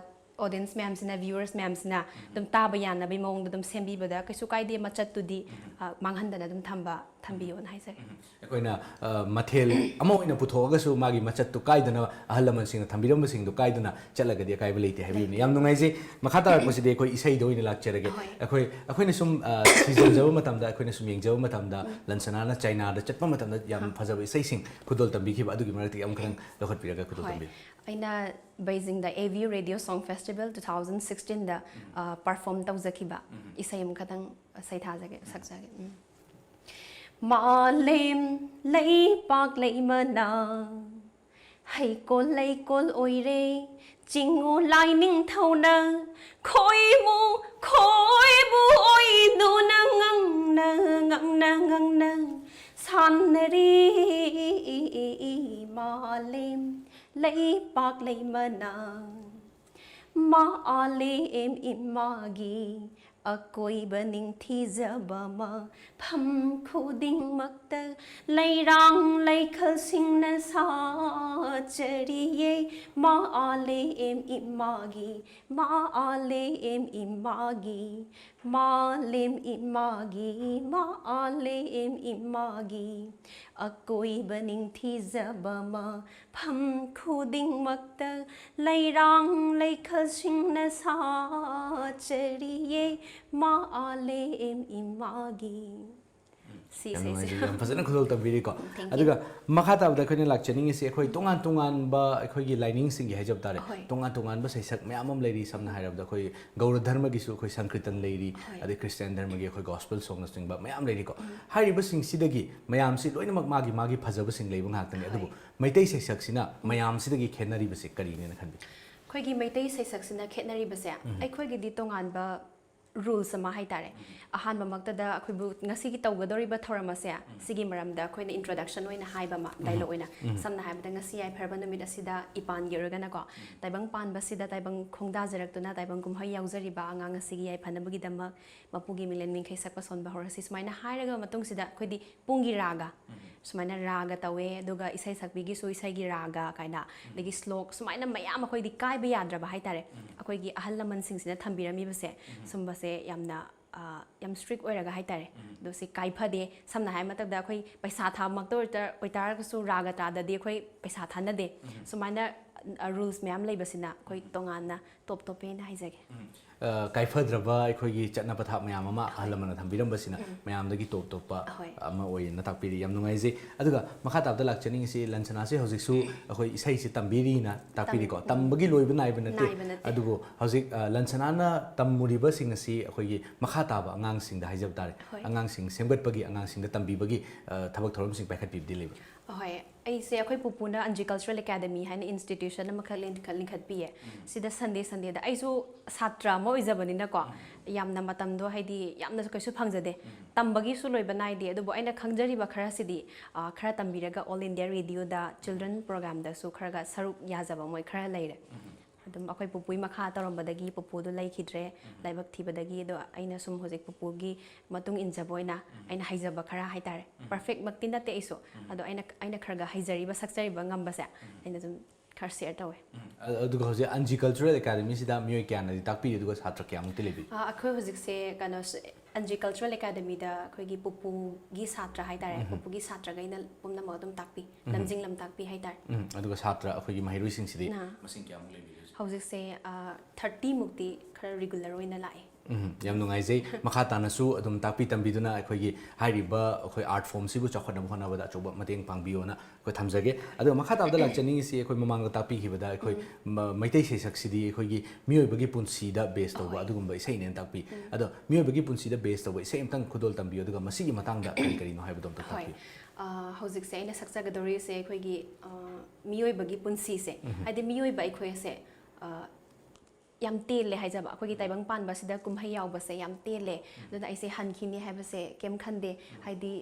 ꯑꯣꯗꯤꯌꯦꯟꯁ ꯃꯌꯥꯝꯁꯤꯅ, ꯚ꯭ꯌꯨꯋꯔꯁ ꯃꯌꯥꯝꯁꯤꯅ ꯑꯗꯨꯝ ꯇꯥꯕ ꯌꯥꯅꯕꯒꯤ ꯃꯑꯣꯡꯗ ꯑꯗꯨꯝ ꯁꯦꯝꯕꯤꯕꯗ ꯀꯩꯁꯨ ꯀꯥꯏꯗꯦ, ꯃꯆꯠꯇꯨꯗꯤ ꯑ, ꯃꯥꯡꯍꯟꯗꯅ ꯑꯗꯨꯝ ꯊꯝꯕ, ꯊꯝꯕꯤꯌꯣꯅ ꯍꯥꯏꯖꯔꯤ꯫ ꯑꯩꯈꯣꯏꯅ ꯑ, ꯃꯊꯦꯜ ꯑꯃ ꯑꯣꯏꯅ ꯄꯨꯊꯣꯛꯑꯒꯁꯨ ꯃꯥꯒꯤ ꯃꯆꯠꯇꯨ ꯀꯥꯏꯗꯅ, ꯑꯍꯜ ꯂꯃꯟꯁꯤꯡꯅ ꯊꯝꯕꯤꯔꯝꯕꯁꯤꯡꯗꯣ ꯀꯥꯏꯗꯅ ꯆꯠꯂꯒꯗꯤ ꯑꯀꯥꯏꯕ ꯂꯩꯇꯦ ꯍꯥꯏꯕꯤꯕꯅꯤ꯫ ꯌꯥꯝ ꯅꯨꯡꯉꯥꯏꯖꯩ꯫ ꯃꯈꯥ ꯇꯥꯔꯛꯄꯁꯤꯗꯤ ꯑꯩꯈꯣꯏ ꯏꯁꯩꯗ ꯑꯣꯏꯅ ꯂꯥꯛꯆꯔꯒꯦ꯫ ꯑꯍꯣꯏ꯫ ꯑꯩꯈꯣꯏ ꯑꯩꯈꯣꯏꯅ ꯁꯨꯝ ꯑ, ꯊꯤꯖꯤꯟꯖꯕ ꯃꯇꯝꯗ, ꯑꯩꯈꯣꯏꯅ ꯁꯨꯝ ꯌꯦꯡꯖꯕ ꯃꯇꯝꯗ, ꯂꯟꯁꯅꯥꯅ ꯆꯥꯏꯅꯥꯗ ꯆꯠꯄ ꯃꯇꯝꯗ ꯌꯥꯝ ꯐꯖꯕ ꯏꯁꯩꯁꯤꯡ ꯈꯨꯗꯣꯜ ꯇꯝꯕꯤꯈꯤꯕ, ꯑꯗꯨꯒꯤ ꯃꯔꯛꯇꯒꯤ ꯑꯃꯈꯛꯇꯪ ꯂꯧꯈꯠꯄꯤꯔꯒ ꯈꯨꯗꯣꯜ ꯍꯣꯏ꯫ ꯇꯝꯕꯤꯌꯨ꯫ ꯑꯩꯅ ꯕꯩꯖꯤꯡꯗ A B U radio song festival two thousand ꯁꯤꯛꯁꯇꯤꯟꯗ ꯄꯔꯐꯣꯔꯝ ꯇꯧꯖꯈꯤꯕ ꯏꯁꯩ ꯑꯃꯈꯛꯇꯪ ꯁꯩꯊꯥꯖꯒꯦ, ꯁꯛꯆꯒꯦ꯫ ꯎꯝ꯫ ꯃꯥꯂꯦꯝ ꯂꯩꯄꯥꯛ ꯂꯩꯃꯅ ꯍꯩꯀꯣꯜ ꯂꯩꯀꯣꯜ ꯑꯣꯏꯔꯦ, ꯆꯤꯡꯉꯨ ꯂꯥꯏꯅꯤꯡꯊꯧꯅ ꯈꯣꯏꯃꯨ ꯈꯣꯏꯕꯨ ꯑꯣꯏꯗꯨꯅ ꯉꯪꯅ ꯉꯪꯅ ꯉꯪꯅ ꯁꯥꯟꯅꯔꯤ꯫ ꯃꯥꯂꯦꯝ ꯂꯩꯄꯥꯛ ꯂꯩꯃꯅ ꯃꯥꯂꯦꯝ ꯏꯃꯥꯒꯤ ꯑꯀꯣꯏꯕ ꯅꯤꯡꯊꯤꯖꯕ ꯃꯐꯝ ꯈꯨꯗꯤꯡꯃꯛꯇ ꯂꯩꯔꯥꯡ ꯂꯩꯈꯜꯁꯤꯡꯅ ꯁꯥꯆꯔꯤꯌꯦ꯫ ꯃꯥꯂꯦꯝ ꯏꯃꯥꯒꯤ, ꯃꯥꯂꯦꯝ ꯏꯃꯥꯒꯤ, ꯃꯥꯂꯦꯝ ꯏꯃꯥꯒꯤ, ꯃꯥꯂꯦꯝ ꯏꯃꯥꯒꯤ ꯑꯀꯣꯏꯕ ꯅꯤꯡꯊꯤꯖꯕ ꯃꯐꯝ ꯈꯨꯗꯤꯡꯃꯛꯇ ꯂꯩꯔꯥꯡ ꯂꯩꯈꯜꯁꯤꯡꯅ ꯁꯥꯆꯔꯤꯌꯦ꯫ ꯃꯥꯂꯦꯝ ꯏꯃꯥꯒꯤ꯫ ꯁꯤ ꯌꯥꯝ ꯏꯁꯩꯁꯦ꯫ ꯅꯨꯡꯉꯥꯏꯖꯩ, ꯌꯥꯝ ꯐꯖꯅ ꯈꯨꯗꯣꯜ ꯇꯝꯕꯤꯔꯤꯀꯣ꯫ Thank you. ꯑꯗꯨꯒ ꯃꯈꯥ ꯇꯥꯕꯗ ꯑꯩꯈꯣꯏꯅ ꯂꯥꯛꯆꯅꯤꯡꯉꯤꯁꯤ ꯑꯩꯈꯣꯏ ꯇꯣꯉꯥꯟ ꯇꯣꯉꯥꯟꯕ ꯑꯩꯈꯣꯏꯒꯤ ꯂꯥꯏꯅꯤꯡꯁꯤꯡꯒꯤ ꯍꯥꯏꯖꯕ ꯇꯥꯔꯦ, ꯍꯣꯏ꯫ ꯇꯣꯉꯥꯟ ꯇꯣꯉꯥꯟꯕ ꯁꯩꯁꯛ ꯃꯌꯥꯝ ꯑꯃ ꯂꯩꯔꯤ꯫ ꯁꯝꯅ ꯍꯥꯏꯔꯕꯗ ꯑꯩꯈꯣꯏ ꯒꯧꯔ ꯙꯔꯃꯒꯤꯁꯨ ꯑꯩꯈꯣꯏ ꯁꯪꯀ꯭ꯔꯤꯇꯟ ꯂꯩꯔꯤ, ꯍꯣꯏ꯫ ꯑꯗꯩ ꯈ꯭ꯔꯤꯁꯇꯤꯌꯥꯟ ꯙꯔꯃꯒꯤ ꯑꯩꯈꯣꯏ ꯒꯣꯁꯄꯦꯜ ꯁꯣꯡꯅꯆꯤꯡꯕ ꯃꯌꯥꯝ ꯂꯩꯔꯤꯀꯣ꯫ ꯍꯥꯏꯔꯤꯕꯁꯤꯡꯁꯤꯗꯒꯤ ꯃꯌꯥꯝꯁꯤ ꯂꯣꯏꯅꯃꯛ ꯃꯥꯒꯤ ꯃꯥꯒꯤ ꯐꯖꯕꯁꯤꯡ ꯂꯩꯕ ꯉꯥꯛꯇꯅꯤ꯫ ꯑꯗꯨꯕꯨ ꯍꯣꯏ꯫ ꯃꯩꯇꯩ ꯁꯩꯁꯛꯁꯤꯅ ꯃꯌꯥꯝꯁꯤꯗꯒꯤ ꯈꯦꯠꯅꯔꯤꯕꯁꯤ ꯀꯔꯤꯅꯦꯅ ꯈꯟꯕꯤ? ꯑꯩꯈꯣꯏꯒꯤ ꯃꯩꯇꯩ ꯁꯩꯁꯛꯁꯤꯅ ꯈꯦꯠꯅꯔꯤꯕꯁꯦ, ꯑꯩꯈꯣꯏꯒꯤꯗꯤ ꯇꯣꯉꯥꯟꯕ ꯔꯨꯜꯁ ꯑꯃ ꯍꯥꯏꯇꯥꯔꯦ꯫ ꯑꯍꯥꯟꯕꯃꯛꯇꯗ ꯑꯩꯈꯣꯏꯕꯨ ꯉꯁꯤꯒꯤ ꯇꯧꯒꯗꯧꯔꯤꯕ ꯊꯧꯔꯝ ꯑꯁꯦ, ꯁꯤꯒꯤ ꯃꯔꯝꯗ ꯑꯩꯈꯣꯏꯅ ꯏꯟꯇ꯭ꯔꯣꯗꯛꯁꯟ ꯑꯣꯏꯅ ꯍꯥꯏꯕ ꯑꯃ, ꯗꯥꯏꯂꯣꯛ ꯑꯣꯏꯅ꯫ ꯁꯝꯅ ꯍꯥꯏꯔꯕꯗ, ꯉꯁꯤ ꯌꯥꯏꯐꯔꯕ ꯅꯨꯃꯤꯠ ꯑꯁꯤꯗ, ꯏꯄꯥꯟꯒꯤ ꯑꯣꯏꯔꯒꯅꯀꯣ, ꯇꯥꯏꯕꯪ ꯄꯥꯟꯕꯁꯤꯗ ꯇꯥꯏꯕꯪ ꯈꯣꯡꯗꯥꯖꯔꯛꯇꯨꯅ ꯇꯥꯏꯕꯪ ꯀꯨꯝꯍꯩ ꯌꯥꯎꯖꯔꯤꯕ ꯑꯉꯥꯡ ꯑꯁꯤꯒꯤ ꯌꯥꯏꯐꯅꯕꯒꯤꯗꯃꯛ ꯃꯄꯨꯒꯤ ꯃꯤꯂꯦꯟ ꯃꯤꯡꯈꯩ ꯁꯛꯄ ꯁꯣꯟꯕ ꯍꯧꯔꯁꯤ꯫ ꯁꯨꯃꯥꯏꯅ ꯍꯥꯏꯔꯒ ꯃꯇꯨꯡꯁꯤꯗ ꯑꯩꯈꯣꯏꯗꯤ ꯄꯨꯡꯒꯤ ꯔꯥꯒ, ꯁꯨꯃꯥꯏꯅ ꯔꯥꯒ ꯇꯧꯋꯦ, ꯑꯗꯨꯒ ꯏꯁꯩ ꯁꯛꯄꯤꯒꯤꯁꯨ ꯏꯁꯩꯒꯤ ꯔꯥꯒ ꯀꯥꯏꯅ, ꯑꯗꯒꯤ ꯁ꯭ꯂꯣꯛ, ꯁꯨꯃꯥꯏꯅ ꯃꯌꯥꯝ ꯑꯩꯈꯣꯏꯗꯤ ꯀꯥꯏꯕ ꯌꯥꯗ꯭ꯔꯕ ꯍꯥꯏꯇꯥꯔꯦ꯫ ꯑꯩꯈꯣꯏꯒꯤ ꯑꯍꯜ ꯂꯃꯟꯁꯤꯡꯁꯤꯅ ꯊꯝꯕꯤꯔꯝꯃꯤꯕꯁꯦ, ꯁꯨꯝꯕꯁꯦ ꯌꯥꯝꯅ, ꯑ, ꯌꯥꯝ ꯁ꯭ꯇ꯭ꯔꯤꯛ ꯑꯣꯏꯔꯒ ꯍꯥꯏꯇꯥꯔꯦ꯫ ꯑꯗꯣ ꯁꯤ ꯀꯥꯏꯐꯗꯦ꯫ ꯁꯝꯅ ꯍꯥꯏꯔ ꯃꯇꯝꯗ, ꯑꯩꯈꯣꯏ ꯄꯩꯁꯥ ꯊꯥꯕꯃꯛꯇ ꯑꯣꯏꯇꯥ-, ꯑꯣꯏꯇꯥꯔꯒꯁꯨ ꯔꯥꯒ ꯇꯥꯗꯗꯤ ꯑꯩꯈꯣꯏ ꯄꯩꯁꯥ ꯊꯥꯅꯗꯦ꯫ ꯁꯨꯃꯥꯏꯅ, ꯑ, ꯔꯨꯜꯁ ꯃꯌꯥꯝ ꯂꯩꯕꯁꯤꯅ ꯑꯩꯈꯣꯏ ꯇꯣꯉꯥꯟꯅ ꯇꯣꯞ ꯇꯣꯞꯄꯦꯅ ꯍꯥꯏꯖꯒꯦ꯫ ꯑ, ꯀꯥꯏꯐꯗ꯭ꯔꯕ ꯑꯩꯈꯣꯏꯒꯤ ꯆꯠꯅ ꯄꯊꯥꯞ ꯃꯌꯥꯝ ꯑꯃ ꯑꯍꯜ ꯂꯃꯟꯅ ꯊꯝꯕꯤꯔꯝꯕꯁꯤꯅ ꯃꯌꯥꯝꯗꯒꯤ ꯇꯣꯞ ꯇꯣꯞꯄ ꯍꯣꯏ꯫ ꯑꯃ ꯑꯣꯏꯌꯦꯅ ꯇꯥꯛꯄꯤꯔꯤ꯫ ꯌꯥꯝ ꯅꯨꯡꯉꯥꯏꯖꯩ꯫ ꯑꯗꯨꯒ ꯃꯈꯥ ꯇꯥꯕꯗ ꯂꯥꯛꯆꯅꯤꯡꯉꯤꯁꯤ, ꯂꯟꯁꯅꯥꯁꯦ ꯍꯧꯖꯤꯛꯁꯨ ꯑꯩꯈꯣꯏ ꯏꯁꯩꯁꯤ ꯇꯝꯕꯤꯔꯤꯅ ꯇꯥꯛꯄꯤꯔꯤꯀꯣ꯫ ꯎꯝ꯫ ꯇꯝꯕꯒꯤ ꯂꯣꯏꯕ ꯅꯥꯏꯕ ꯅꯠꯇꯦ꯫ ꯅꯥꯏꯕ ꯅꯠꯇꯦ꯫ ꯑꯗꯨꯕꯨ ꯍꯧꯖꯤꯛ, ꯑ, ꯂꯟꯁꯅꯥꯅ ꯇꯝꯃꯨꯔꯤꯕꯁꯤꯡ ꯑꯁꯤ ꯑꯩꯈꯣꯏꯒꯤ ꯃꯈꯥ ꯇꯥꯕ ꯑꯉꯥꯡꯁꯤꯡꯗ ꯍꯥꯏꯖꯕ ꯇꯥꯔꯦ꯫ ꯍꯣꯏ꯫ ꯑꯉꯥꯡꯁꯤꯡ ꯁꯦꯝꯒꯠꯄꯒꯤ, ꯑꯉꯥꯡꯁꯤꯡꯗ ꯇꯝꯕꯤꯕꯒꯤ, ꯑ, ꯊꯕꯛ ꯊꯧꯔꯝꯁꯤꯡ ꯄꯥꯏꯈꯠꯄꯤꯕꯗꯤ ꯂꯩꯕ꯭ꯔꯥ? ꯑꯍꯣꯏ, ꯑꯩꯁꯦ ꯑꯩꯈꯣꯏ ꯄꯨꯄꯨꯅ ꯑꯟꯖꯤ ꯀꯜꯆꯔꯦꯜ ꯑꯦꯀꯥꯗꯃꯤ ꯍꯥꯏꯅ ꯏꯟꯁꯇꯤꯇ꯭ꯌꯨꯁꯟ ꯑꯃꯈꯛ ꯂꯤꯡꯈꯠ-, ꯂꯤꯡꯈꯠꯄꯤꯌꯦ꯫ ꯁꯤꯗ ꯁꯟꯗꯦ ꯁꯟꯗꯦꯗ ꯑꯩꯁꯨ ꯁꯥꯇ꯭ꯔ ꯑꯃ ꯑꯣꯏꯖꯕꯅꯤꯅꯀꯣ, ꯌꯥꯝꯅ ꯃꯇꯝꯗꯣ, ꯍꯥꯏꯗꯤ, ꯌꯥꯝꯅꯁꯨ ꯀꯩꯁꯨ ꯐꯪꯖꯗꯦ꯫ ꯇꯝꯕꯒꯤꯁꯨ ꯂꯣꯏꯕ ꯅꯥꯏꯗꯦ꯫ ꯑꯗꯨꯕꯨ ꯑꯩꯅ ꯈꯪꯖꯔꯤꯕ ꯈꯔꯁꯤꯗꯤ, ꯑ, ꯈꯔ ꯇꯝꯕꯤꯔꯒ ꯑꯣꯜ ꯏꯟꯗꯤꯌꯥ ꯔꯦꯗꯤꯑꯣꯗ ꯆꯤꯜꯗ꯭ꯔꯟ ꯄ꯭ꯔꯣꯒ꯭ꯔꯥꯝꯗꯁꯨ ꯈꯔꯒ ꯁꯔꯨꯛ ꯌꯥꯖꯕ ꯃꯣꯏ ꯈꯔ ꯂꯩꯔꯦ꯫ ꯑꯗꯨꯝ ꯑꯩꯈꯣꯏ ꯄꯨꯄꯨꯒꯤ ꯃꯈꯥ ꯇꯧꯔꯝꯕꯗꯒꯤ ꯄꯨꯄꯨꯗꯣ ꯂꯩꯈꯤꯗ꯭ꯔꯦ, ꯂꯥꯏꯕꯛ ꯊꯤꯕꯗꯒꯤ꯫ ꯑꯗꯣ ꯑꯩꯅ ꯁꯨꯝ ꯍꯧꯖꯤꯛ ꯄꯨꯄꯨꯒꯤ ꯃꯇꯨꯡ ꯏꯟꯖꯕ ꯑꯣꯏꯅ ꯑꯩꯅ ꯍꯩꯖꯕ ꯈꯔ ꯍꯥꯏꯇꯥꯔꯦ꯫ ꯄꯔꯐꯦꯛꯃꯛꯇꯤ ꯅꯠꯇꯦ ꯑꯩꯁꯨ, ꯑꯗꯣ ꯑꯩꯅ, ꯑꯩꯅ ꯈꯔꯒ ꯍꯩꯖꯔꯤꯕ, ꯁꯛꯆꯔꯤꯕ ꯉꯝꯕꯁꯦ ꯑꯩꯅ ꯑꯗꯨꯝ ꯈꯔ ꯁꯤꯌꯔ ꯇꯧꯋꯦ꯫ ꯎꯝ꯫ ꯑ-, ꯑꯗꯨꯒ ꯍꯧꯖꯤꯛ ꯑꯟꯖꯤ ꯀꯜꯆꯔꯦꯜ ꯑꯦꯀꯥꯗꯃꯤꯁꯤꯗ ꯃꯤꯑꯣꯏ ꯀꯌꯥꯅꯗꯤ ꯇꯥꯛꯄꯤꯔꯤ, ꯑꯗꯨꯒ ꯁꯥꯇ꯭ꯔ ꯀꯌꯥꯃꯨꯛꯇꯤ ꯂꯩꯕꯤ? ꯑ, ꯑꯩꯈꯣꯏ ꯍꯧꯖꯤꯛꯁꯦ ꯀꯩꯅꯣ, ꯑꯟꯖꯤ ꯀꯜꯆꯔꯦꯜ ꯑꯦꯀꯥꯗꯃꯤꯗ ꯑꯩꯈꯣꯏꯒꯤ ꯄꯨꯄꯨꯒꯤ ꯁꯥꯇ꯭ꯔ ꯍꯥꯏꯇꯥꯔꯦ, ꯄꯨꯄꯨꯒꯤ ꯁꯥꯇ꯭ꯔꯈꯩꯅ ꯄꯨꯝꯅꯃꯛ ꯑꯗꯨꯝ ꯇꯥꯛꯄꯤ, ꯂꯝꯖꯤꯡ ꯂꯝꯇꯥꯛꯄꯤ ꯍꯥꯏꯇꯥꯔꯦ꯫ ꯎꯝ, ꯑꯗꯨꯒ ꯁꯥꯇ꯭ꯔ ꯑꯩꯈꯣꯏꯒꯤ ꯃꯍꯩꯔꯣꯏꯁꯤꯡꯁꯤꯗꯤ? ꯑꯥ꯫ ꯃꯁꯤꯡ ꯀꯌꯥꯃꯨꯛ ꯂꯩꯕꯤꯒꯦ ꯍꯧꯖꯤꯛ? ꯍꯧꯖꯤꯛꯁꯦ, ꯑ, ꯊꯥꯔꯇꯤ ꯃꯨꯛꯇꯤ ꯈꯔ ꯔꯤꯒꯨꯂꯔ ꯑꯣꯏꯅ ꯂꯥꯛꯑꯦ꯫ ꯎꯝ, ꯌꯥꯝ ꯅꯨꯡꯉꯥꯏꯖꯩ꯫ ꯃꯈꯥ ꯇꯥꯅꯁꯨ ꯑꯗꯨꯝ ꯇꯥꯛꯄꯤ ꯇꯝꯕꯤꯗꯨꯅ ꯑꯩꯈꯣꯏꯒꯤ ꯍꯥꯏꯔꯤꯕ ꯑꯩꯈꯣꯏ ꯑꯥꯔꯠ ꯐꯣꯝꯁꯤꯕꯨ ꯆꯥꯎꯈꯠꯅꯕ ꯍꯣꯠꯅꯕꯗ ꯑꯆꯧꯕ ꯃꯇꯦꯡ ꯄꯥꯡꯕꯤꯌꯣꯅ ꯑꯩꯈꯣꯏ ꯊꯝꯖꯒꯦ꯫ ꯑꯗꯨꯒ ꯃꯈꯥ ꯇꯥꯕꯗ ꯂꯥꯛꯆꯅꯤꯡꯉꯤꯁꯤ, ꯑꯩꯈꯣꯏ ꯃꯃꯥꯡꯗ ꯇꯥꯛꯄꯤꯈꯤꯕꯗ ꯑꯩꯈꯣꯏ ꯃ-, ꯃꯩꯇꯩ ꯁꯩꯁꯛꯁꯤꯗꯤ ꯑꯩꯈꯣꯏꯒꯤ ꯃꯤꯑꯣꯏꯕꯒꯤ ꯄꯨꯟꯁꯤꯗ ꯕꯦꯁ ꯇꯧꯕ ꯑꯗꯨꯒꯨꯝꯕ ꯏꯁꯩꯅꯦꯅ ꯇꯥꯛꯄꯤ꯫ ꯑꯗꯣ ꯃꯤꯑꯣꯏꯕꯒꯤ ꯄꯨꯟꯁꯤꯗ ꯕꯦꯁ ꯇꯧꯕ ꯏꯁꯩ ꯑꯃꯇꯪ ꯈꯨꯗꯣꯜ ꯇꯝꯕꯤꯌꯨ, ꯑꯗꯨꯒ ꯃꯁꯤꯒꯤ ꯃꯇꯥꯡꯗ ꯀꯔꯤ ꯀꯔꯤꯅꯣ ꯍꯥꯏꯕꯗꯣ ꯑꯝꯇ ꯍꯣꯏ꯫ ꯇꯥꯛꯄꯤꯌꯨ꯫ ꯑ, ꯍꯧꯖꯤꯛꯁꯦ ꯑꯩꯅ ꯁꯛꯆꯒꯗꯧꯔꯤꯁꯦ ꯑꯩꯈꯣꯏꯒꯤ, ꯑ, ꯃꯤꯑꯣꯏꯕꯒꯤ ꯄꯨꯟꯁꯤꯁꯦ, ꯍꯥꯏꯗꯤ ꯃꯤꯑꯣꯏꯕ ꯑꯩꯈꯣꯏꯁꯦ, ꯑ, ꯌꯥꯝ ꯇꯦꯜꯂꯦ ꯍꯥꯏꯖꯕ꯫ ꯑꯩꯈꯣꯏꯒꯤ ꯇꯥꯏꯕꯪ ꯄꯥꯟꯕꯁꯤꯗ ꯀꯨꯝꯍꯩ ꯌꯥꯎꯕꯁꯦ ꯌꯥꯝ ꯇꯦꯜꯂꯦ꯫ ꯑꯗꯨꯅ ꯑꯩꯁꯦ ꯍꯟꯈꯤꯅꯤ ꯍꯥꯏꯕꯁꯦ ꯀꯩꯝ ꯈꯟꯗꯦ꯫ ꯍꯥꯏꯗꯤ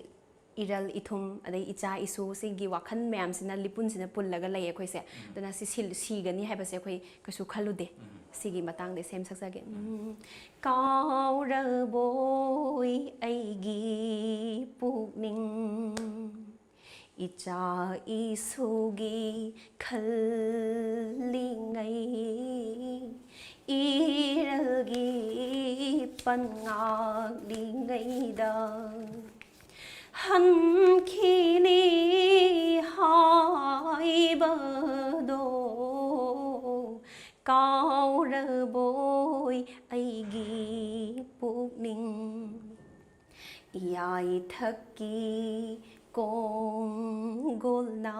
ꯏꯔꯜ ꯏꯊꯨꯝ, ꯑꯗꯩ ꯏꯆꯥ ꯏꯁꯨ, ꯁꯤꯒꯤ ꯋꯥꯈꯜ ꯃꯌꯥꯝꯁꯤꯅ, ꯂꯤꯄꯨꯟꯁꯤꯅ ꯄꯨꯜꯂꯒ ꯂꯩ ꯑꯩꯈꯣꯏꯁꯦ꯫ ꯑꯗꯨꯅ ꯁꯤ ꯁꯤꯜ-, ꯁꯤꯒꯅꯤ ꯍꯥꯏꯕꯁꯦ ꯑꯩꯈꯣꯏ ꯀꯩꯁꯨ ꯈꯜꯂꯨꯗꯦ꯫ ꯁꯤꯒꯤ ꯃꯇꯥꯡꯗ ꯏꯁꯩ ꯑꯃ ꯁꯛꯆꯒꯦ꯫ ꯎꯝ꯫ ꯀꯥꯎꯔꯕꯣꯏ ꯑꯩꯒꯤ ꯄꯨꯛꯅꯤꯡ, ꯏꯆꯥ ꯏꯁꯨꯒꯤ ꯈꯜꯂꯤꯉꯩ, ꯏꯔꯜꯒꯤ ꯄꯟ ꯉꯥꯛꯂꯤꯉꯩꯗ, ꯍꯟꯈꯤꯅꯤ ꯍꯥꯏꯕꯗꯣ ꯀꯥꯎꯔꯕꯣꯏ ꯑꯩꯒꯤ ꯄꯨꯛꯅꯤꯡ꯫ ꯏꯌꯥꯏꯊꯛꯀꯤ ꯀꯣꯡꯒꯣꯜꯅ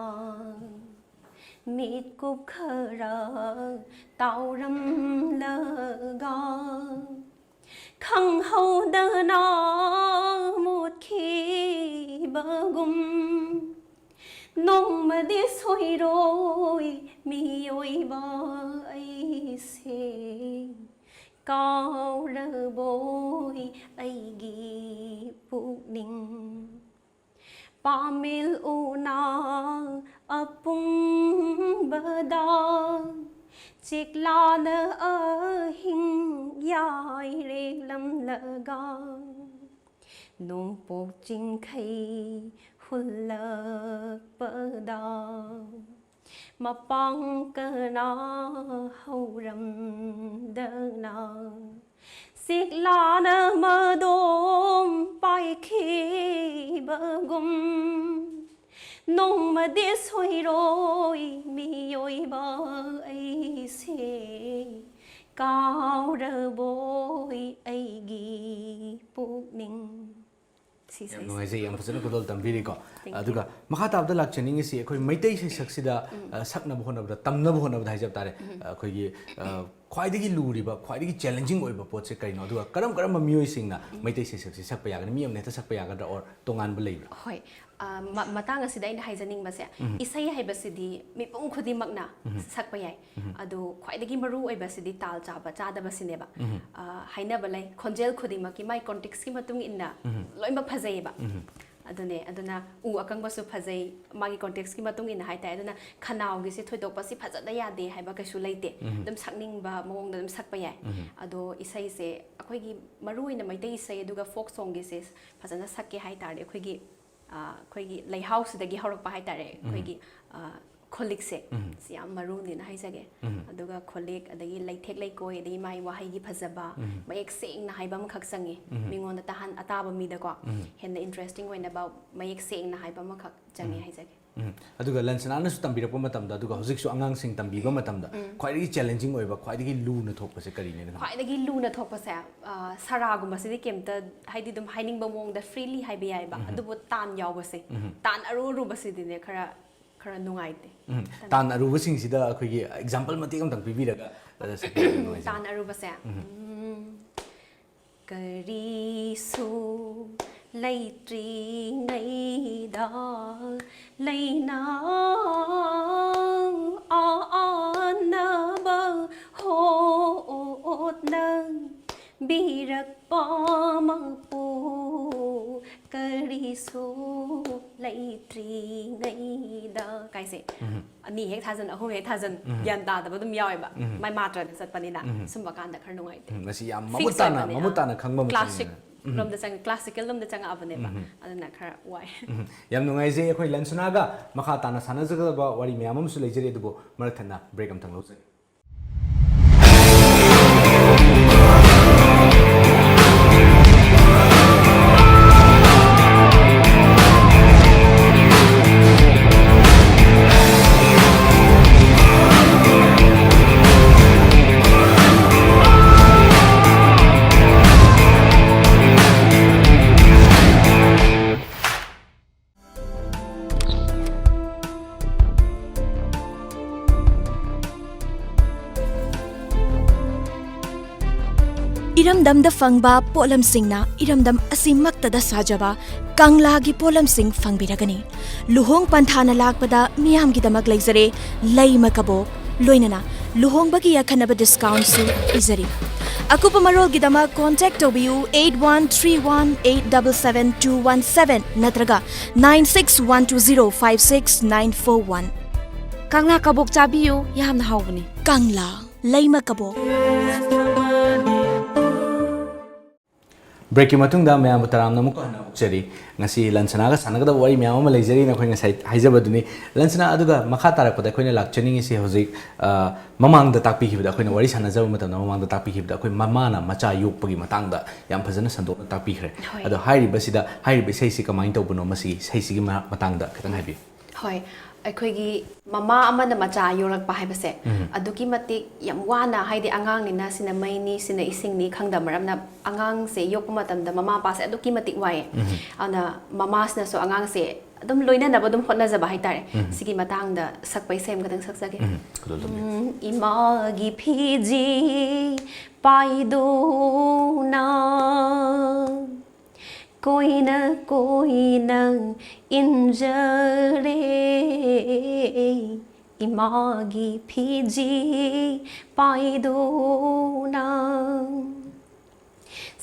ꯃꯤꯠꯀꯨꯞ ꯈꯔ ꯇꯥꯎꯔꯝꯂꯒ, ꯈꯪꯍꯧꯗꯅ ꯃꯨꯠꯈꯤꯕꯒꯨꯝ, ꯅꯣꯡꯃꯗꯤ ꯁꯣꯏꯔꯣꯏ ꯃꯤꯑꯣꯏꯕ ꯑꯩꯁꯦ꯫ ꯀꯥꯎꯔꯕꯣꯏ ꯑꯩꯒꯤ ꯄꯨꯛꯅꯤꯡ꯫ ꯄꯥꯃꯦꯜ ꯎꯅꯥ ꯑꯄꯨꯡꯕꯗ ꯆꯦꯛꯂꯥꯅ ꯑꯍꯤꯡ ꯌꯥꯏꯔꯦꯛꯂꯝꯂꯒ, ꯅꯣꯡꯄꯣꯛ ꯆꯤꯡꯈꯩ ꯍꯨꯜꯂꯛꯄꯗ, ꯃꯄꯥꯡ ꯀꯅꯥ ꯍꯧꯔꯝꯗꯅ, ꯁꯤꯛꯂꯥꯅ ꯃꯗꯣꯝ ꯄꯥꯏꯈꯤꯕꯒꯨꯝ, ꯅꯣꯡꯃꯗꯤ ꯁꯣꯏꯔꯣꯏ ꯃꯤꯑꯣꯏꯕ ꯑꯩꯁꯦ꯫ ꯀꯥꯎꯔꯕꯣꯏ ꯑꯩꯒꯤ ꯄꯨꯛꯅꯤꯡ꯫ ꯁꯤ ꯌꯥꯝ ꯁꯩꯁꯦ꯫ ꯅꯨꯡꯉꯥꯏꯖꯩ, ꯌꯥꯝ ꯐꯖꯅ ꯈꯨꯗꯣꯜ ꯇꯝꯕꯤꯔꯤꯀꯣ꯫ Thank you. ꯑꯗꯨꯒ ꯃꯈꯥ ꯇꯥꯕꯗ ꯂꯥꯛꯆꯅꯤꯡꯉꯤꯁꯤ ꯑꯩꯈꯣꯏ ꯃꯩꯇꯩ ꯁꯩꯁꯛꯁꯤꯗ, ꯎꯝ꯫ ꯑ, ꯁꯛꯅꯕ ꯍꯣꯠꯅꯕꯗ, ꯇꯝꯅꯕ ꯍꯣꯠꯅꯕꯗ ꯍꯥꯏꯖꯕ ꯇꯥꯔꯦ, ꯎꯝ꯫ ꯑ, ꯑꯩꯈꯣꯏꯒꯤ, ꯑ, ꯈ꯭ꯋꯥꯏꯗꯒꯤ ꯂꯨꯔꯤꯕ, ꯈ꯭ꯋꯥꯏꯗꯒꯤ ꯆꯦꯂꯦꯟꯖꯤꯡ ꯑꯣꯏꯕ ꯄꯣꯠꯁꯦ ꯀꯔꯤꯅꯣ? ꯑꯗꯨꯒ ꯀꯔꯝ ꯀꯔꯝꯕ ꯃꯤꯑꯣꯏꯁꯤꯡꯅ ꯃꯩꯇꯩ ꯁꯩꯁꯛꯁꯦ ꯁꯛꯄ ꯌꯥꯒꯅꯤ? ꯃꯤ ꯑꯃꯅ ꯍꯦꯛꯇ ꯁꯛꯄ ꯌꯥꯒꯗ꯭ꯔꯥ? Or ꯇꯣꯉꯥꯟꯕ ꯂꯩꯕ꯭ꯔꯥ? ꯍꯣꯏ꯫ ꯑ, ꯃ- ꯃꯇꯥꯡ ꯑꯁꯤꯗ ꯑꯩꯅ ꯍꯥꯏꯖꯅꯤꯡꯕꯁꯦ, ꯏꯁꯩ ꯍꯥꯏꯕꯁꯤꯗꯤ ꯃꯤꯄꯨꯝ ꯈꯨꯗꯤꯡꯃꯛꯅ ꯁꯛꯄ ꯌꯥꯏ꯫ ꯑꯗꯣ ꯈ꯭ꯋꯥꯏꯗꯒꯤ ꯃꯔꯨ ꯑꯣꯏꯕꯁꯤꯗꯤ ꯇꯥꯜ ꯆꯥꯕ ꯆꯥꯗꯕꯁꯤꯅꯦꯕ꯫ ꯑ, ꯍꯥꯏꯅꯕ ꯂꯩ, ꯈꯣꯟꯖꯦꯜ ꯈꯨꯗꯤꯡꯃꯛꯀꯤ ꯃꯥꯏ ꯀꯣꯟꯇꯦꯛꯁꯀꯤ ꯃꯇꯨꯡ ꯏꯟꯅ ꯂꯣꯏꯅꯃꯛ ꯐꯖꯩꯌꯦꯕ꯫ ꯑꯗꯨꯅꯦ, ꯑꯗꯨꯅ ꯎ ꯑꯀꯪꯕꯁꯨ ꯐꯖꯩ, ꯃꯥꯒꯤ ꯀꯣꯟꯇꯦꯛꯁꯀꯤ ꯃꯇꯨꯡ ꯏꯟꯅ ꯍꯥꯏꯇꯥꯔꯦ꯫ ꯑꯗꯨꯅ ꯈꯅꯥꯎꯒꯤꯁꯦ ꯊꯣꯏꯗꯣꯛꯄ ꯁꯤ ꯐꯖꯗ ꯌꯥꯗꯦ ꯍꯥꯏꯕ ꯀꯩꯁꯨ ꯂꯩꯇꯦ꯫ ꯑꯗꯨꯝ ꯁꯛꯅꯤꯡꯕ ꯃꯑꯣꯡꯗ ꯑꯗꯨꯝ ꯁꯛꯄ ꯌꯥꯏ꯫ ꯑꯗꯣ ꯏꯁꯩꯁꯦ ꯑꯩꯈꯣꯏꯒꯤ ꯃꯔꯨ ꯑꯣꯏꯅ ꯃꯩꯇꯩ ꯏꯁꯩ ꯑꯗꯨꯒ ꯐꯣꯛ ꯁꯣꯡꯒꯤꯁꯦ ꯐꯖꯅ ꯁꯛꯀꯦ ꯍꯥꯏ ꯇꯥꯔꯗꯤ ꯑꯩꯈꯣꯏꯒꯤ, ꯑ, ꯑꯩꯈꯣꯏꯒꯤ ꯂꯩꯍꯥꯎꯁꯤꯗꯒꯤ ꯍꯧꯔꯛꯄ ꯍꯥꯏ ꯇꯥꯔꯦ꯫ ꯑꯩꯈꯣꯏꯒꯤ, ꯑ, ꯈꯣꯂꯤꯛꯁꯦ ꯁꯤ ꯌꯥꯝ ꯃꯔꯨꯅꯦꯅ ꯍꯥꯏꯖꯒꯦ꯫ ꯑꯗꯨꯒ ꯈꯣꯂꯤꯛ, ꯑꯗꯒꯤ ꯂꯩꯊꯦꯛ ꯂꯩꯀꯣꯏ, ꯑꯗꯒꯤ ꯃꯥꯒꯤ ꯋꯥꯍꯩꯒꯤ ꯐꯖꯕ, ꯃꯌꯦꯛ ꯁꯦꯡꯅ ꯍꯥꯏꯕ ꯑꯃꯈꯛ ꯆꯪꯉꯤ꯫ ꯃꯤꯉꯣꯟꯗ ꯇꯥꯍꯟ ꯑꯇꯥꯕ ꯃꯤꯗꯀꯣ ꯍꯦꯟꯅ ꯏꯟꯇꯔꯦꯁꯇꯤꯡ ꯑꯣꯏꯅꯕ ꯃꯌꯦꯛ ꯁꯦꯡꯅ ꯍꯥꯏꯕ ꯑꯃꯈꯛ ꯆꯪꯉꯤ ꯍꯥꯏꯖꯒꯦ꯫ ꯎꯝ꯫ ꯑꯗꯨꯒ ꯂꯟꯁꯅꯥꯅꯁꯨ ꯇꯝꯕꯤꯔꯛꯄ ꯃꯇꯝꯗ, ꯑꯗꯨꯒ ꯍꯧꯖꯤꯛꯁꯨ ꯑꯉꯥꯡꯁꯤꯡ ꯇꯝꯕꯤꯕ ꯃꯇꯝꯗ ꯈ꯭ꯋꯥꯏꯗꯒꯤ ꯆꯦꯂꯦꯟꯖꯤꯡ ꯑꯣꯏꯕ, ꯈ꯭ꯋꯥꯏꯗꯒꯤ ꯂꯨꯅ ꯊꯣꯛꯄꯁꯦ ꯀꯔꯤꯅꯦꯅ ꯈꯟꯕ? ꯈ꯭ꯋꯥꯏꯗꯒꯤ ꯂꯨꯅ ꯊꯣꯛꯄꯁꯦ, ꯑ, ꯁꯔꯥꯒꯨꯝꯕꯁꯤꯗꯤ ꯀꯩꯝꯇ, ꯍꯥꯏꯗꯤ, ꯑꯗꯨꯝ ꯍꯥꯏꯅꯤꯡꯕ ꯃꯑꯣꯡꯗ ꯐ꯭ꯔꯤꯂꯤ ꯍꯥꯏꯕ ꯌꯥꯏꯑꯕ꯫ ꯑꯗꯨꯕꯨ ꯇꯥꯟ ꯌꯥꯎꯕꯁꯦ, ꯇꯥꯟ ꯑꯔꯨ ꯑꯔꯨꯕꯁꯤꯗꯤꯅꯦ ꯈꯔ, ꯈꯔ ꯅꯨꯡꯉꯥꯏꯇꯦ꯫ ꯎꯝ꯫ ꯇꯥꯟ ꯑꯔꯨꯕꯁꯤꯡꯁꯤꯗ ꯑꯩꯈꯣꯏꯒꯤ ꯑꯦꯛꯖꯥꯝꯄꯜ ꯃꯇꯦꯛ ꯑꯃꯇꯪ ꯄꯤꯕꯤꯔꯒ, ꯑ, ꯁꯛꯄꯤꯕ ꯅꯨꯡꯉꯥꯏꯖꯩ꯫ ꯇꯥꯟ ꯑꯔꯨꯕꯁꯦ꯫ ꯎꯝ꯫ ꯀꯔꯤꯁꯨ ꯂꯩꯇ꯭ꯔꯤꯉꯩꯗ ꯂꯩꯅꯥ ꯑꯥꯟꯅꯕ ꯍꯣꯠꯅꯕꯤꯔꯛꯄ ꯃꯄꯨ ꯀꯔꯤꯁꯨ ꯂꯩꯇ꯭ꯔꯤꯉꯩꯗ ꯀꯥꯏꯁꯦ꯫ ꯑꯅꯤ ꯍꯦꯛ ꯊꯥꯖꯟ, ꯑꯍꯨꯝ ꯍꯦꯛ ꯊꯥꯖꯟ, ꯒ꯭ꯌꯥꯟ ꯇꯥꯗꯕ ꯑꯗꯨꯝ ꯌꯥꯎꯋꯦꯕ꯫ ꯃꯥꯏ ꯃꯥꯇ꯭ꯔꯗ ꯆꯠꯄꯅꯤꯅ ꯁꯨꯝꯕ ꯀꯥꯟꯗ ꯈꯔ ꯅꯨꯡꯉꯥꯏꯇꯦ꯫ ꯎꯝ, ꯃꯁꯤ ꯌꯥꯝ Fix ꯃꯃꯨꯠ ꯇꯥꯅ, ꯑꯣꯏꯕꯅꯤꯅ꯫ ꯃꯃꯨꯠ ꯇꯥꯅ ꯈꯪꯕ ꯃꯇꯝꯅꯤꯅ꯫ ꯀ꯭ꯂꯥꯁꯤꯛ ꯔꯣꯝꯗ ꯆꯪꯉ-, ꯀ꯭ꯂꯥꯁꯤꯀꯦꯜ ꯔꯣꯝꯗ ꯆꯪꯉꯛꯑꯕꯅꯦꯕ꯫ ꯑꯗꯨꯅ ꯈꯔ ꯋꯥꯏ꯫ ꯎꯝ, ꯌꯥꯝ ꯅꯨꯡꯉꯥꯏꯖꯩ꯫ ꯑꯩꯈꯣꯏ ꯂꯟꯁꯅꯥꯒ ꯃꯈꯥ ꯇꯥꯅ ꯁꯥꯟꯅꯖꯒꯗꯕ ꯋꯥꯔꯤ ꯃꯌꯥꯝ ꯑꯃꯁꯨ ꯂꯩꯖꯔꯤ, ꯑꯗꯨꯕꯨ ꯃꯔꯛ ꯊꯠꯅ ꯕ꯭ꯔꯦꯛ ꯑꯃꯇꯪ ꯂꯧꯖꯒꯦ꯫ ꯏꯔꯝꯗꯝꯗ ꯐꯪꯕ ꯄꯣꯠꯂꯝꯁꯤꯡꯅ ꯏꯔꯝꯗꯝ ꯑꯁꯤꯃꯛꯇꯗ ꯁꯥꯖꯕ ꯀꯪꯂꯥꯒꯤ ꯄꯣꯠꯂꯝꯁꯤꯡ ꯐꯪꯕꯤꯔꯒꯅꯤ꯫ ꯂꯨꯍꯣꯡ ꯄꯟꯊꯥꯅ ꯂꯥꯛꯄꯗ ꯃꯤꯌꯥꯝꯒꯤꯗꯃꯛ ꯂꯩꯖꯔꯦ ꯂꯩꯃ ꯀꯕꯣꯛ, ꯂꯣꯏꯅꯅ ꯂꯨꯍꯣꯡꯕꯒꯤ ꯑꯈꯟꯅꯕ ꯗꯤꯁꯀꯥꯎꯟꯁꯨ ꯄꯤꯖꯔꯤ꯫ ꯑꯀꯨꯞꯄ ꯃꯔꯣꯜꯒꯤꯗꯃꯛ ꯀꯣꯟꯇꯦꯛ ꯇꯧꯕꯤꯌꯨ eight one three one eight double seven two one seven ꯅꯠꯇ꯭ꯔꯒ nine six one two zero five six nine four one꯫ ꯀꯪꯂꯥ ꯀꯕꯣꯛ ꯆꯥꯕꯤꯌꯨ, ꯌꯥꯝꯅ ꯍꯥꯎꯕꯅꯤ꯫ ꯀꯪꯂꯥ ꯂꯩꯃ ꯀꯕꯣꯛ꯫ ꯕ꯭ꯔꯦꯛꯀꯤ ꯃꯇꯨꯡꯗ ꯃꯌꯥꯝꯕꯨ ꯇꯔꯥꯝꯅ ꯑꯃꯨꯛ ꯍꯟꯅ ꯑꯣꯛꯆꯔꯤ꯫ ꯉꯁꯤ ꯂꯟꯁꯅꯥꯒ ꯁꯥꯟꯅꯒꯗꯕ ꯋꯥꯔꯤ ꯃꯌꯥꯝ ꯑꯃ ꯂꯩꯖꯔꯤꯅ ꯑꯩꯈꯣꯏ ꯉꯁꯥꯏ ꯍꯥꯏꯖꯕꯗꯨꯅꯤ꯫ ꯂꯟꯁꯅꯥ, ꯑꯗꯨꯒ ꯃꯈꯥ ꯇꯥꯔꯛꯄꯗ ꯑꯩꯈꯣꯏꯅ ꯂꯥꯛꯆꯅꯤꯡꯉꯤꯁꯤ ꯍꯧꯖꯤꯛ, ꯑ, ꯃꯃꯥꯡꯗ ꯇꯥꯛꯄꯤꯈꯤꯕꯗ, ꯑꯩꯈꯣꯏꯅ ꯋꯥꯔꯤ ꯁꯥꯟꯅꯖꯕ ꯃꯇꯝꯗ ꯃꯃꯥꯡꯗ ꯇꯥꯛꯄꯤꯈꯤꯕꯗ ꯑꯩꯈꯣꯏ ꯃꯃꯥꯅ ꯃꯆꯥ ꯌꯣꯛꯄꯒꯤ ꯃꯇꯥꯡꯗ ꯌꯥꯝ ꯐꯖꯅ ꯁꯟꯗꯣꯛꯅ ꯇꯥꯛꯄꯤꯈ꯭ꯔꯦ꯫ ꯍꯣꯏ꯫ ꯑꯗꯣ ꯍꯥꯏꯔꯤꯕꯁꯤꯗ, ꯍꯥꯏꯔꯤꯕ ꯏꯁꯩꯁꯤ ꯀꯃꯥꯏꯅ ꯇꯧꯕꯅꯣ, ꯃꯁꯤꯒꯤ ꯏꯁꯩꯁꯤꯒꯤ ꯃ-, ꯃꯇꯥꯡꯗ ꯈꯤꯇꯪ ꯍꯥꯏꯕꯤꯌꯨ꯫ ꯍꯣꯏ, ꯑꯩꯈꯣꯏꯒꯤ ꯃꯃꯥ ꯑꯃꯅ ꯃꯆꯥ ꯌꯣꯛꯂꯛꯄ ꯍꯥꯏꯕꯁꯦ ꯑꯗꯨꯛꯀꯤ ꯃꯇꯤꯛ ꯌꯥꯝ ꯋꯥꯅ, ꯍꯥꯏꯗꯤ ꯑꯉꯥꯡꯅꯤꯅ ꯁꯤꯅ ꯃꯩꯅꯤ, ꯁꯤꯅ ꯏꯁꯤꯡꯅꯤ ꯈꯪꯗꯕ ꯃꯔꯝꯅ ꯑꯉꯥꯡꯁꯦ ꯌꯣꯛꯄ ꯃꯇꯝꯗ ꯃꯃꯥ ꯃꯄꯥꯁꯦ ꯑꯗꯨꯛꯀꯤ ꯃꯇꯤꯛ ꯋꯥꯏꯌꯦ꯫ ꯑꯗꯨꯅ ꯃꯃꯥꯁꯤꯅꯁꯨ ꯑꯉꯥꯡꯁꯦ ꯑꯗꯨꯝ ꯂꯣꯏꯅꯅꯕ ꯑꯗꯨꯝ ꯍꯣꯠꯅꯖꯕ ꯍꯥꯏꯇꯥꯔꯦ꯫ ꯁꯤꯒꯤ ꯃꯇꯥꯡꯗ ꯁꯛꯄ ꯏꯁꯩ ꯑꯃꯈꯛꯇꯪ ꯁꯛꯆꯒꯦ꯫ ꯎꯝ, ꯈꯨꯗꯣꯜ ꯇꯝꯕꯤꯌꯨ꯫ ꯎꯝ, ꯏꯃꯥꯒꯤ ꯐꯤꯖꯤ ꯄꯥꯏꯗꯨꯅ ꯀꯣꯏꯅ ꯀꯣꯏꯅ ꯏꯟꯖꯔꯦ, ꯏꯃꯥꯒꯤ ꯐꯤꯖꯤ ꯄꯥꯏꯗꯨꯅ꯫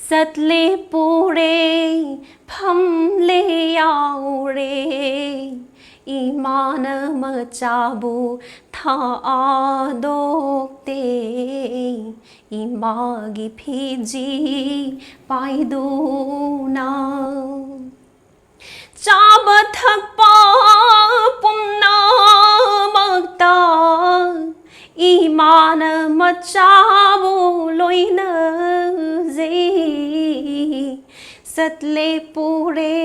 ꯆꯠꯂꯦ ꯄꯨꯔꯦ, ꯐꯝꯂꯦ ꯌꯥꯎꯔꯦ, ꯏꯃꯥꯅ ꯃꯆꯥꯕꯨ ꯊꯥꯗꯣꯛꯇꯦ, ꯏꯃꯥꯒꯤ ꯐꯤꯖꯤ ꯄꯥꯏꯗꯨꯅ꯫ ꯆꯥꯕ ꯊꯛꯄ ꯄꯨꯝꯅꯃꯛꯇ ꯏꯃꯥꯅ ꯃꯆꯥꯕꯨ ꯂꯣꯏꯅꯖꯩ꯫ ꯆꯠꯂꯦ ꯄꯨꯔꯦ,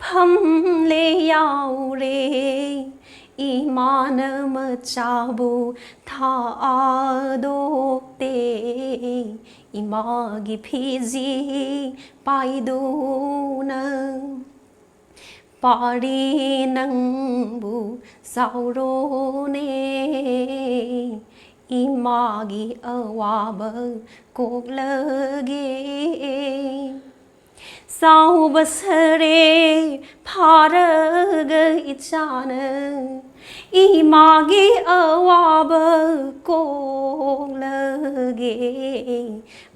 ꯐꯝꯂꯦ ꯌꯥꯎꯔꯦ, ꯏꯃꯥꯅ ꯃꯆꯥꯕꯨ ꯊꯥꯗꯣꯛꯇꯦ, ꯏꯃꯥꯒꯤ ꯐꯤꯖꯤ ꯄꯥꯏꯗꯨꯅ꯫ ꯄꯥꯔꯤ ꯅꯪꯕꯨ ꯆꯥꯎꯔꯣꯅꯦ, ꯏꯃꯥꯒꯤ ꯑꯋꯥꯕ ꯀꯣꯛꯂꯒꯦ꯫ ꯆꯥꯎꯕ ꯁꯔꯦ ꯐꯥꯔꯒ ꯏꯆꯥꯅ ꯏꯃꯥꯒꯤ ꯑꯋꯥꯕ ꯀꯣꯛꯂꯒꯦ꯫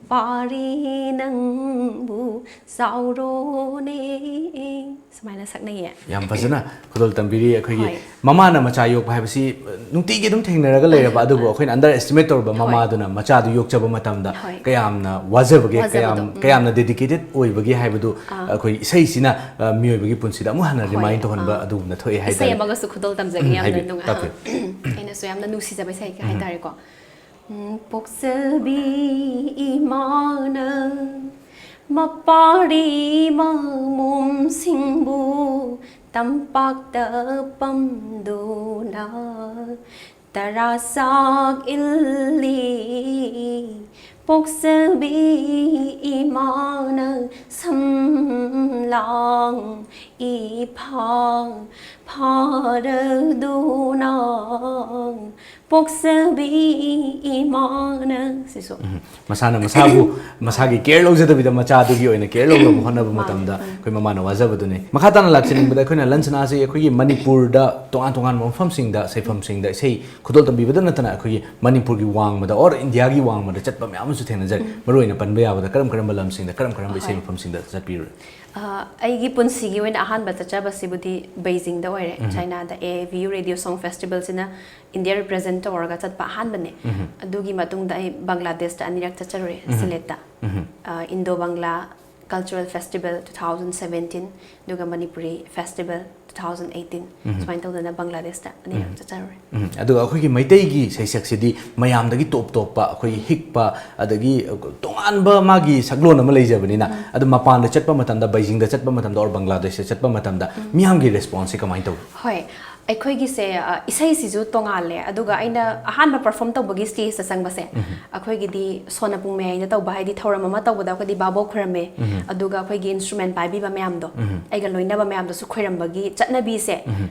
ꯄꯥꯔꯤ ꯅꯪꯕꯨ ꯆꯥꯎꯔꯣꯅꯦ꯫ ꯁꯨꯃꯥꯏꯅ ꯁꯛꯅꯩꯌꯦ꯫ ꯌꯥꯝ ꯐꯖꯅ ꯈꯨꯗꯣꯜ ꯇꯝꯕꯤꯔꯤ꯫ ꯑꯩꯈꯣꯏꯒꯤ ꯍꯣꯏ꯫ ꯃꯃꯥꯅ ꯃꯆꯥ ꯌꯣꯛꯄ ꯍꯥꯏꯕꯁꯤ ꯅꯨꯡꯇꯤꯒꯤ ꯑꯗꯨꯝ ꯊꯦꯡꯅꯔꯒ ꯂꯩꯔꯕ, ꯑꯗꯨꯕꯨ ꯑꯩꯈꯣꯏꯅ under estimate ꯇꯧꯔꯕ ꯍꯣꯏ꯫ ꯃꯃꯥꯗꯨꯅ ꯃꯆꯥꯗꯨ ꯌꯣꯛꯆꯕ ꯃꯇꯝꯗ ꯍꯣꯏ꯫ ꯀꯌꯥꯝꯅ ꯋꯥꯖꯕꯒꯦ, ꯋꯥꯖꯕꯗꯣ꯫ ꯀꯌꯥꯝ, ꯎꯝ꯫ ꯀꯌꯥꯝꯅ dedicated ꯑꯣꯏꯕꯒꯦ ꯍꯥꯏꯕꯗꯨ ꯑꯥ꯫ ꯑꯩꯈꯣꯏ ꯏꯁꯩꯁꯤꯅ, ꯑ, ꯃꯤꯑꯣꯏꯕꯒꯤ ꯄꯨꯟꯁꯤꯗ ꯑꯃꯨꯛ ꯍꯟꯅ ꯍꯣꯏ꯫ remind ꯇꯧꯍꯟꯕ ꯑꯥ꯫ ꯑꯗꯨꯒꯨꯝꯅ ꯊꯣꯛꯑꯦ ꯏꯁꯩ ꯍꯥꯏꯇꯥꯔꯦ꯫ ꯑꯃꯒꯁꯨ ꯈꯨꯗꯣꯜ ꯇꯝꯖꯒꯦ, ꯎꯝ, ꯌꯥꯝꯅ ꯍꯥꯏꯕꯤꯌꯨ, ꯅꯨꯡꯉꯥꯏ-, ꯇꯥꯛꯄꯤꯌꯨ꯫ ꯑꯩꯅꯁꯨ ꯌꯥꯝꯅ ꯅꯨꯡꯁꯤꯖꯕ ꯏꯁꯩ ꯎꯝ꯫ ꯍꯥꯏꯇꯥꯔꯦꯀꯣ꯫ ꯎꯝ, ꯄꯣꯛꯆꯕꯤ ꯏꯃꯥꯅ ꯃꯄꯥꯔꯤ ꯃꯃꯣꯝꯁꯤꯡꯕꯨ ꯇꯝꯄꯥꯛꯇ ꯄꯝꯗꯨꯅ ꯇꯔꯥ ꯆꯥꯛ ꯏꯜꯂꯤ꯫ ꯄꯣꯛꯆꯕꯤ ꯏꯃꯥꯅ ꯁꯝꯂꯥꯡ ꯏꯐꯥ ꯐꯥꯔꯗꯨꯅ ꯄꯣꯛꯆꯕꯤ ꯏꯃꯥꯅ꯫ ꯁꯤꯁꯨ꯫ ꯎꯝ꯫ ꯃꯁꯥꯅ ꯃꯁꯥꯕꯨ, ꯃꯁꯥꯒꯤ care ꯂꯧꯖꯗꯕꯤꯗ ꯃꯆꯥꯗꯨꯒꯤ ꯑꯣꯏꯅ care ꯂꯧꯅꯕ ꯍꯣꯠꯅꯕ ꯃꯥꯅꯦ꯫ ꯃꯇꯝꯗ ꯎꯝ꯫ ꯑꯩꯈꯣꯏ ꯃꯃꯥꯅ ꯋꯥꯖꯕꯗꯨꯅꯤ꯫ ꯃꯈꯥ ꯇꯥꯅ ꯂꯥꯛꯆꯅꯤꯡꯕꯗ ꯑꯩꯈꯣꯏꯅ ꯂꯟꯁꯅꯥꯁꯤ ꯑꯩꯈꯣꯏꯒꯤ ꯃꯅꯤꯄꯨꯔꯗ ꯇꯣꯉꯥꯟ ꯇꯣꯉꯥꯟꯕ ꯃꯐꯝꯁꯤꯡꯗ, ꯁꯩꯐꯝꯁꯤꯡꯗ ꯏꯁꯩ ꯈꯨꯗꯣꯜ ꯇꯝꯕꯤꯕꯗ ꯅꯠꯇꯅ ꯑꯩꯈꯣꯏꯒꯤ ꯃꯅꯤꯄꯨꯔꯒꯤ ꯋꯥꯡꯃꯗ or ꯏꯟꯗꯤꯌꯥꯒꯤ ꯋꯥꯡꯃꯗ ꯆꯠꯄ ꯃꯌꯥꯝ ꯑꯃꯁꯨ ꯊꯦꯡꯅꯖꯔꯦ꯫ ꯎꯝ꯫ ꯃꯔꯨꯑꯣꯏꯅ ꯄꯟꯕ ꯌꯥꯕꯗ ꯀꯔꯝ ꯀꯔꯝꯕ ꯂꯝꯁꯤꯡꯗ, ꯀꯔꯝ ꯀꯔꯝꯕ ꯏꯁꯩ ꯍꯣꯏ꯫ ꯃꯐꯝꯁꯤꯡꯗ ꯆꯠꯄꯤꯔꯨꯔꯦ? ꯑ, ꯑꯩꯒꯤ ꯄꯨꯟꯁꯤꯒꯤ ꯑꯣꯏꯅ ꯑꯍꯥꯟꯕ ꯆꯠꯆꯕꯁꯤꯕꯨꯗꯤ ꯕꯩꯖꯤꯡꯗ ꯑꯣꯏꯔꯦ, ꯎꯝ꯫ ꯆꯥꯏꯅꯥꯗ꯫ A B U radio song ꯐꯦꯁꯇꯤꯚꯦꯜꯁꯤꯅ ꯏꯟꯗꯤꯌꯥ represent ꯇꯧꯔꯒ ꯆꯠꯄ ꯑꯍꯥꯟꯕꯅꯦ꯫ ꯎꯝ꯫ ꯑꯗꯨꯒꯤ ꯃꯇꯨꯡꯗ ꯑꯩ ꯕꯪꯒ꯭ꯂꯥꯗꯦꯁꯇ ꯑꯅꯤꯔꯛ ꯆꯠꯆꯔꯨꯔꯦ, ꯎꯝ꯫ ꯁꯤꯂꯦꯠꯇ꯫ ꯎꯝ꯫ ꯑ, Indo Bangla cultural festival two thousand seventeen, ꯑꯗꯨꯒ Manipuri festival two thousand eighteen, um. ꯁꯨꯃꯥꯏꯅ ꯇꯧꯗꯅ ꯕꯪꯒ꯭ꯂꯥꯗꯦꯁꯇ ꯑꯅꯤꯔꯛ ꯎꯝ꯫ ꯆꯠꯆꯔꯨꯔꯦ꯫ ꯎꯝ꯫ ꯑꯗꯨꯒ ꯑꯩꯈꯣꯏꯒꯤ ꯃꯩꯇꯩꯒꯤ ꯁꯩꯁꯛꯁꯤꯗꯤ ꯃꯌꯥꯝꯗꯒꯤ ꯇꯣꯞ ꯇꯣꯞꯄ, ꯑꯩꯈꯣꯏꯒꯤ ꯍꯤꯛꯄ, ꯑꯗꯒꯤ ꯇꯣꯉꯥꯟꯕ ꯃꯥꯒꯤ ꯁꯛꯂꯣꯟ ꯑꯃ ꯂꯩꯖꯕꯅꯤꯅ, ꯎꯝ꯫ ꯑꯗꯨ ꯃꯄꯥꯟꯗ ꯆꯠꯄ ꯃꯇꯝꯗ, ꯕꯩꯖꯤꯡꯗ ꯆꯠꯄ ꯃꯇꯝꯗ, or ꯕꯪꯒ꯭ꯂꯥꯗꯦꯁꯇ ꯆꯠꯄ ꯃꯇꯝꯗ ꯎꯝ꯫ ꯃꯤꯌꯥꯝꯒꯤ response ꯁꯦ ꯀꯃꯥꯏꯅ ꯇꯧꯏ? ꯍꯣꯏ, ꯑꯩꯈꯣꯏꯒꯤꯁꯦ, ꯑ, ꯏꯁꯩꯁꯤꯁꯨ ꯇꯣꯉꯥꯜꯂꯦ, ꯑꯗꯨꯒ ꯑꯩꯅ ꯑꯍꯥꯟꯕ perform ꯇꯧꯕꯒꯤ stageꯇ ꯆꯪꯕꯁꯦ, ꯎꯝ꯫ ꯑꯩꯈꯣꯏꯒꯤꯗꯤ ꯁꯣꯅ ꯄꯨꯡꯃꯩ ꯍꯥꯏꯅ ꯇꯧꯕ, ꯍꯥꯏꯗꯤ ꯊꯧꯔꯝ ꯑꯃ ꯇꯧꯕꯗ ꯑꯩꯈꯣꯏꯗꯤ ꯚꯥꯕꯣꯛ ꯈꯨꯔꯝꯃꯦ, ꯎꯝ꯫ ꯑꯗꯨꯒ ꯑꯩꯈꯣꯏꯒꯤ instrument ꯄꯥꯏꯕꯤꯕ ꯃꯌꯥꯝꯗꯣ, ꯎꯝ꯫ ꯑꯩꯒ ꯂꯣꯏꯅꯕ ꯃꯌꯥꯝꯗꯨꯁꯨ ꯈꯣꯏꯔꯝꯕꯒꯤ ꯆꯠꯅꯕꯤꯁꯦ ꯎꯝ꯫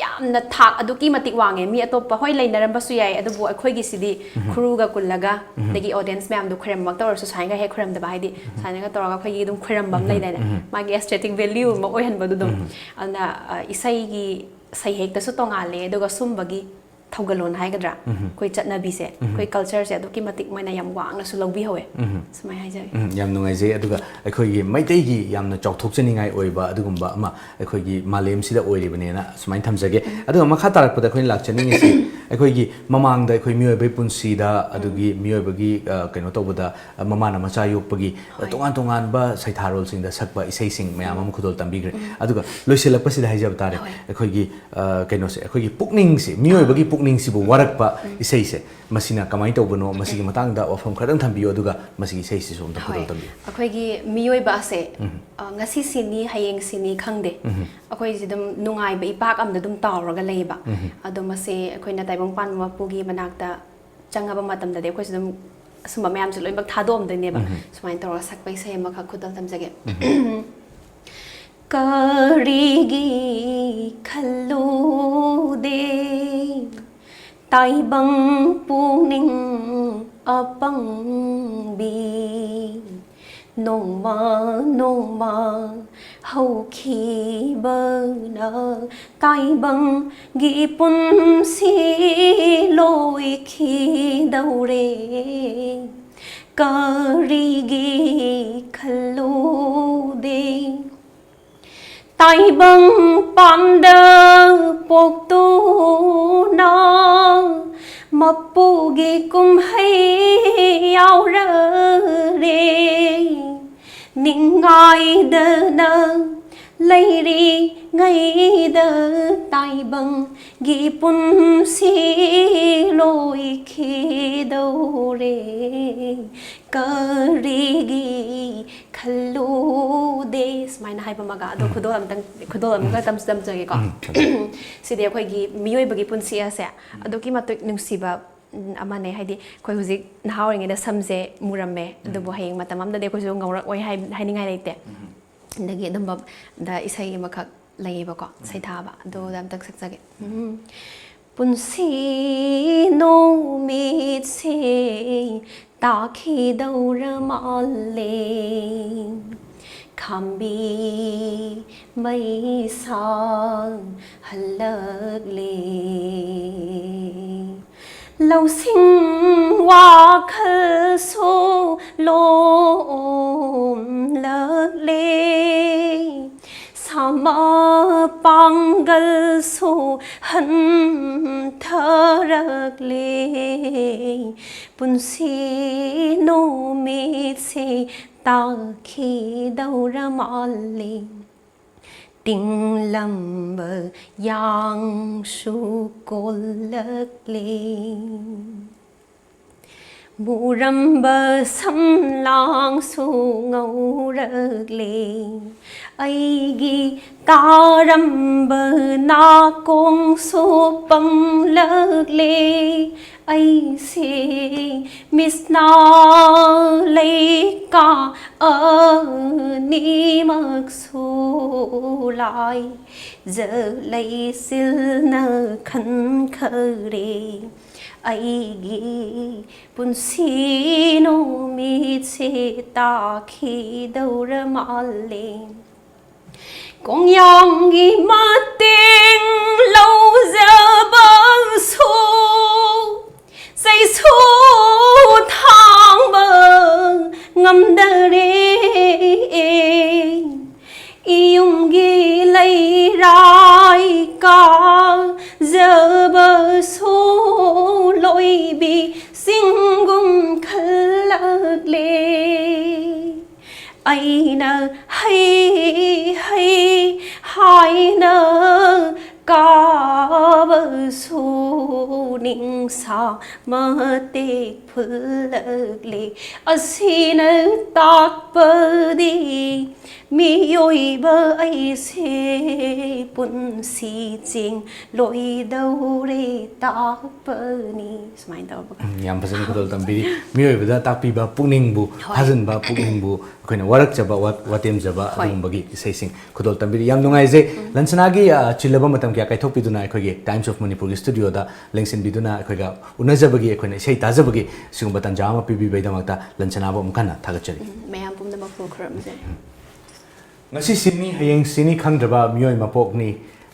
ꯌꯥꯝꯅ ꯊꯥꯛ ꯑꯗꯨꯛꯀꯤ ꯃꯇꯤꯛ ꯋꯥꯡꯉꯦ꯫ ꯃꯤ ꯑꯇꯣꯞꯄ ꯍꯣꯏ ꯂꯩꯅꯔꯝꯕꯁꯨ ꯌꯥꯏ, ꯑꯗꯨꯕꯨ ꯑꯩꯈꯣꯏꯒꯤꯁꯤꯗꯤ ꯈꯨꯔꯨꯒ ꯀꯨꯜꯂꯒ, ꯑꯗꯒꯤ audience ꯃꯌꯥꯝꯗꯣ ꯈꯣꯏꯔꯝꯃꯛꯇ ꯑꯣꯏꯔꯁꯨ ꯁꯨꯃꯥꯏꯅꯒ ꯍꯦꯛ ꯈꯣꯏꯔꯝꯗꯕ, ꯍꯥꯏꯗꯤ ꯁꯨꯃꯥꯏꯅꯒ ꯇꯧꯔꯒ ꯑꯩꯈꯣꯏꯒꯤ ꯑꯗꯨꯝ ꯈꯣꯏꯔꯝꯕ ꯑꯃ ꯂꯩꯗꯥꯏꯅꯦ, ꯃꯥꯒꯤ aesthetic value ꯑꯃ ꯑꯣꯏꯍꯟꯕꯗꯨ ꯑꯗꯨꯝ꯫ ꯑꯗꯨꯅ ꯑ, ꯏꯁꯩꯒꯤ ꯁꯩꯍꯦꯛꯇꯁꯨ ꯇꯣꯡꯉꯥꯜꯂꯦ, ꯑꯗꯨꯒ ꯁꯨꯝꯕꯒꯤ ꯊꯧꯒꯜꯂꯣꯟ ꯍꯥꯏꯒꯗ꯭ꯔꯥ, ꯑꯩꯈꯣꯏ ꯆꯠꯅꯕꯤꯁꯦ, ꯑꯩꯈꯣꯏ cultureꯁꯦ ꯑꯗꯨꯛꯀꯤ ꯃꯇꯤꯛ ꯃꯣꯏꯅ ꯌꯥꯝ ꯋꯥꯡꯅꯁꯨ ꯂꯧꯕꯤꯍꯧꯋꯦ꯫ ꯁꯨꯃꯥꯏꯅ ꯍꯥꯏꯖꯒꯦ꯫ ꯎꯝ, ꯌꯥꯝ ꯅꯨꯡꯉꯥꯏꯖꯩ꯫ ꯑꯗꯨꯒ ꯑꯩꯈꯣꯏꯒꯤ ꯃꯩꯇꯩꯒꯤ ꯌꯥꯝꯅ ꯆꯥꯎꯊꯣꯛꯆꯅꯤꯡꯉꯥꯏ ꯑꯣꯏꯕ ꯑꯗꯨꯒꯨꯝꯕ ꯑꯃ ꯑꯩꯈꯣꯏꯒꯤ ꯃꯥꯂꯦꯝꯁꯤꯗ ꯑꯣꯏꯔꯤꯕꯅꯦꯅ ꯁꯨꯃꯥꯏꯅ ꯊꯝꯖꯒꯦ꯫ ꯑꯗꯨꯒ ꯃꯈꯥ ꯇꯥꯔꯛꯄꯗ ꯑꯩꯈꯣꯏꯅ ꯂꯥꯛꯆꯅꯤꯡꯉꯤꯁꯤ ꯑꯩꯈꯣꯏꯒꯤ ꯃꯃꯥꯡꯗ ꯑꯩꯈꯣꯏ ꯃꯤꯑꯣꯏꯕꯒꯤ ꯄꯨꯟꯁꯤꯗ, ꯑꯗꯨꯒꯤ ꯃꯤꯑꯣꯏꯕꯒꯤ, ꯑ, ꯀꯩꯅꯣ ꯇꯧꯕꯗ, ꯑ, ꯃꯃꯥꯅ ꯃꯆꯥ ꯌꯣꯛꯄꯒꯤ, ꯑ, ꯇꯣꯉꯥꯟ ꯇꯣꯉꯥꯟꯕ ꯁꯩꯊꯥꯔꯣꯜꯁꯤꯡꯗ ꯁꯛꯄ ꯏꯁꯩꯁꯤꯡ ꯃꯌꯥꯝ ꯑꯃ ꯈꯨꯗꯣꯜ ꯇꯝꯕꯤꯈ꯭ꯔꯦ꯫ ꯑꯗꯨꯒ ꯂꯣꯏꯁꯤꯜꯂꯛꯄꯁꯤꯗ ꯍꯥꯏꯖꯕ ꯇꯥꯔꯦ, ꯑꯩꯈꯣꯏꯒꯤ, ꯑ, ꯀꯩꯅꯣꯁꯦ, ꯑꯩꯈꯣꯏꯒꯤ ꯄꯨꯛꯅꯤꯡꯁꯦ, ꯃꯤꯑꯣꯏꯕꯒꯤ ꯄꯨꯛꯅꯤꯡꯁꯤꯕꯨ ꯋꯥꯔꯛꯄ ꯏꯁꯩꯁꯦ, ꯃꯁꯤꯅ ꯀꯃꯥꯏꯅ ꯇꯧꯕꯅꯣ, ꯃꯁꯤꯒꯤ ꯃꯇꯥꯡꯗ ꯋꯥꯐꯝ ꯈꯔꯗꯪ ꯊꯝꯕꯤꯌꯨ, ꯑꯗꯨꯒ ꯃꯁꯤꯒꯤ ꯏꯁꯩꯁꯤꯁꯨ ꯑꯝꯇ ꯈꯨꯗꯣꯜ ꯇꯝꯕꯤꯌꯨ꯫ ꯑꯩꯈꯣꯏꯒꯤ ꯃꯤꯑꯣꯏꯕ ꯑꯁꯦ, ꯑ, ꯉꯁꯤ ꯁꯤꯅꯤ, ꯍꯌꯦꯡ ꯁꯤꯅꯤ ꯈꯪꯗꯦ꯫ ꯑꯩꯈꯣꯏꯁꯦ ꯑꯗꯨꯝ ꯅꯨꯡꯉꯥꯏꯕ ꯏꯄꯥꯛ ꯑꯝꯗ ꯑꯗꯨꯝ ꯇꯥꯎꯔꯒ ꯂꯩꯌꯦꯕ꯫ ꯑꯗꯣ ꯃꯁꯦ ꯑꯩꯈꯣꯏꯅ ꯇꯥꯏꯕꯪ ꯄꯥꯟꯕ ꯃꯄꯨꯒꯤ ꯃꯅꯥꯛꯇ ꯆꯪꯉꯕ ꯃꯇꯝꯗꯗꯤ ꯑꯩꯈꯣꯏꯁꯨ ꯑꯗꯨꯝ ꯑꯁꯨꯝꯕ ꯃꯌꯥꯝꯁꯦ ꯂꯣꯏꯅꯃꯛ ꯊꯥꯗꯣꯛꯑꯝꯗꯣꯏꯅꯦꯕ꯫ ꯁꯨꯃꯥꯏꯅ ꯇꯧꯔꯒ ꯁꯛꯄ ꯏꯁꯩ ꯑꯃꯈꯛ ꯈꯨꯗꯣꯜ ꯇꯝꯖꯒꯦ꯫ ꯀꯔꯤꯒꯤ ꯈꯜꯂꯨꯗꯦ ꯇꯥꯏꯕꯪ ꯄꯨꯛꯅꯤꯡ ꯑꯄꯪꯕꯤ? ꯅꯣꯡꯃ ꯅꯣꯡꯃ ꯍꯧꯈꯤꯕꯅ ꯇꯥꯏꯕꯪꯒꯤ ꯄꯨꯟꯁꯤ ꯂꯣꯏꯈꯤꯗꯧꯔꯦ꯫ ꯀꯔꯤꯒꯤ ꯈꯜꯂꯨꯗꯦ ꯇꯥꯏꯕꯪ ꯄꯥꯟꯗ ꯄꯣꯛꯇꯨꯅ ꯃꯄꯨꯒꯤ ꯀꯨꯝꯍꯩ ꯌꯥꯎꯔꯔꯦ꯫ ꯅꯤꯡꯉꯥꯏꯗꯅ ꯂꯩꯔꯤꯉꯩꯗ ꯇꯥꯏꯕꯪꯒꯤ ꯄꯨꯟꯁꯤ ꯂꯣꯏꯈꯤꯗꯧꯔꯦ꯫ ꯀꯔꯤꯒꯤ ꯈꯜꯂꯨꯗꯦ ꯁꯨꯃꯥꯏꯅ ꯍꯥꯏꯕ ꯑꯃꯒ꯫ ꯑꯗꯣ ꯈꯨꯗꯣꯜ ꯑꯃꯇꯪ, ꯈꯨꯗꯣꯜ ꯑꯃꯒ ꯇꯝꯁꯨ ꯇꯝꯖꯒꯦꯀꯣ꯫ ꯁꯤꯗꯤ ꯑꯩꯈꯣꯏꯒꯤ ꯃꯤꯑꯣꯏꯕꯒꯤ ꯄꯨꯟꯁꯤ ꯑꯁꯦ ꯑꯗꯨꯛꯀꯤ ꯃꯇꯤꯛ ꯅꯨꯡꯁꯤꯕ, ꯎꯝ, ꯑꯃꯅꯦ꯫ ꯍꯥꯏꯗꯤ ꯑꯩꯈꯣꯏ ꯍꯧꯖꯤꯛ ꯅꯍꯥ ꯑꯣꯏꯔꯤꯉꯩꯗ ꯁꯝꯁꯦ ꯃꯨꯔꯝꯃꯦ, ꯑꯗꯨꯕꯨ ꯍꯌꯦꯡ ꯃꯇꯝ ꯑꯃꯗꯗꯤ ꯑꯩꯈꯣꯏꯁꯨ ꯉꯧꯔꯛꯑꯣꯏ ꯍꯥꯏ-, ꯍꯥꯏꯅꯤꯡꯉꯥꯏ ꯂꯩꯇꯦ꯫ ꯑꯗꯒꯤ ꯑꯗꯨꯝꯕꯗ ꯏꯁꯩ ꯑꯃꯈꯛ ꯂꯩꯌꯦꯕꯀꯣ, ꯁꯩꯊꯥꯕ꯫ ꯑꯗꯨꯗ ꯑꯝꯇꯪ ꯁꯛꯆꯒꯦ꯫ ꯎꯝ꯫ ꯄꯨꯟꯁꯤ ꯅꯨꯃꯤꯠꯁꯦ ꯇꯥꯈꯤꯗꯧꯔ ꯃꯥꯜꯂꯦ꯫ ꯈꯥꯝꯕꯤ ꯃꯩꯁꯥ ꯍꯜꯂꯛꯂꯦ꯫ ꯂꯧꯁꯤꯡ ꯋꯥꯈꯜꯁꯨ ꯂꯣꯝꯂꯛꯂꯦ꯫ ꯁꯥꯃ ꯄꯥꯡꯒꯜꯁꯨ ꯍꯟꯊꯔꯛꯂꯦ꯫ ꯄꯨꯟꯁꯤ ꯅꯨꯃꯤꯠꯁꯦ ꯇꯥꯈꯤꯗꯧꯔ ꯃꯥꯜꯂꯦ꯫ ꯇꯤꯡꯂꯝꯕ ꯌꯥꯡꯁꯨ ꯀꯣꯜꯂꯛꯂꯦ꯫ ꯃꯨꯔꯝꯕ ꯁꯝꯂꯥꯡꯁꯨ ꯉꯧꯔꯛꯂꯦ꯫ ꯑꯩꯒꯤ ꯇꯥꯔꯝꯕ ꯅꯥꯀꯣꯡꯁꯨ ꯄꯪꯂꯛꯂꯦ꯫ ꯑꯩꯁꯦ ꯃꯤꯠꯁꯅꯥ ꯂꯩꯀꯥ ꯑꯅꯤꯃꯛꯁꯨ ꯂꯥꯏꯖ ꯂꯩꯆꯤꯜꯅ ꯈꯟꯈꯔꯦ꯫ ꯑꯩꯒꯤ ꯄꯨꯟꯁꯤ ꯅꯨꯃꯤꯠꯁꯦ ꯇꯥꯈꯤꯗꯧꯔ ꯃꯥꯜꯂꯦ꯫ ꯈꯣꯡꯌꯥꯡꯒꯤ ꯃꯇꯦꯡ ꯂꯧꯖꯕꯁꯨ ꯆꯩꯁꯨ ꯊꯥꯡꯕ ꯉꯝꯗꯔꯦ꯫ ꯏꯌꯨꯝꯒꯤ ꯂꯩꯔꯥꯏ ꯀꯥꯖꯕꯁꯨ ꯂꯣꯏꯕꯤ ꯆꯤꯡꯒꯨꯝ ꯈꯜꯂꯛꯂꯦ꯫ ꯑꯩꯅ ꯍꯩ ꯍꯩ ꯍꯥꯏꯅ ꯀꯥꯕꯁꯨ ꯅꯤꯡꯁꯥ ꯃꯇꯦꯛ ꯄꯨꯜꯂꯛꯂꯤ꯫ ꯑꯁꯤꯅ ꯇꯥꯛꯄꯗꯤ ꯃꯤꯑꯣꯏꯕ ꯑꯩꯁꯦ ꯄꯨꯟꯁꯤ ꯆꯤꯡ ꯂꯣꯏꯗꯧꯔꯦ ꯇꯥꯛꯄꯅꯤ꯫ ꯁꯨꯃꯥꯏꯅ ꯇꯧꯕ꯫ ꯎꯝ, ꯌꯥꯝ ꯐꯖꯅ ꯈꯨꯗꯣꯜ ꯇꯝꯕꯤꯔꯤ꯫ ꯃꯤꯑꯣꯏꯕꯗ ꯇꯥꯛꯄꯤꯕ ꯄꯨꯛꯅꯤꯡꯕꯨ ꯍꯣꯏ꯫ ꯐꯥꯖꯤꯟꯕ, ꯄꯨꯛꯅꯤꯡꯕꯨ ꯑꯩꯈꯣꯏꯅ ꯋꯥꯔꯛꯆꯕ, ꯋꯥ-, ꯋꯥꯇꯦꯝꯖꯕ ꯍꯣꯏ꯫ ꯑꯗꯨꯒꯨꯝꯕꯒꯤ ꯏꯁꯩꯁꯤꯡ ꯈꯨꯗꯣꯜ ꯇꯝꯕꯤꯔꯤ꯫ ꯌꯥꯝ ꯅꯨꯡꯉꯥꯏꯖꯩ꯫ ꯎꯝ꯫ ꯂꯟꯁꯅꯥꯒꯤ, ꯑ, ꯆꯤꯜꯂꯕ ꯃꯇꯝ ꯀꯌꯥ ꯀꯥꯏꯊꯣꯛꯄꯤꯗꯨꯅ ꯑꯩꯈꯣꯏꯒꯤ Times of Manipurꯒꯤ studioꯗ ꯂꯦꯡꯁꯤꯟꯕꯤꯗꯨꯅ ꯑꯩꯈꯣꯏꯒ ꯎꯅꯖꯕꯒꯤ, ꯑꯩꯈꯣꯏꯅ ꯏꯁꯩ ꯇꯥꯖꯕꯒꯤ ꯁꯤꯒꯨꯝꯕ ꯇꯥꯟꯖꯥ ꯑꯃ ꯄꯤꯕꯤꯕꯒꯤꯗꯃꯛꯇ ꯂꯟꯁꯅꯥꯕꯨ ꯑꯃꯨꯛ ꯍꯟꯅ ꯊꯥꯒꯠꯆꯔꯤ꯫ ꯎꯝ, ꯃꯌꯥꯝ ꯄꯨꯝꯅꯃꯛꯄꯨ ꯈꯨꯔꯨꯝꯖꯔꯤ꯫ ꯉꯁꯤ ꯁꯤꯅꯤ, ꯍꯌꯦꯡ ꯁꯤꯅꯤ ꯈꯪꯗ꯭ꯔꯕ ꯃꯤꯑꯣꯏ ꯃꯄꯣꯛꯅꯤ꯫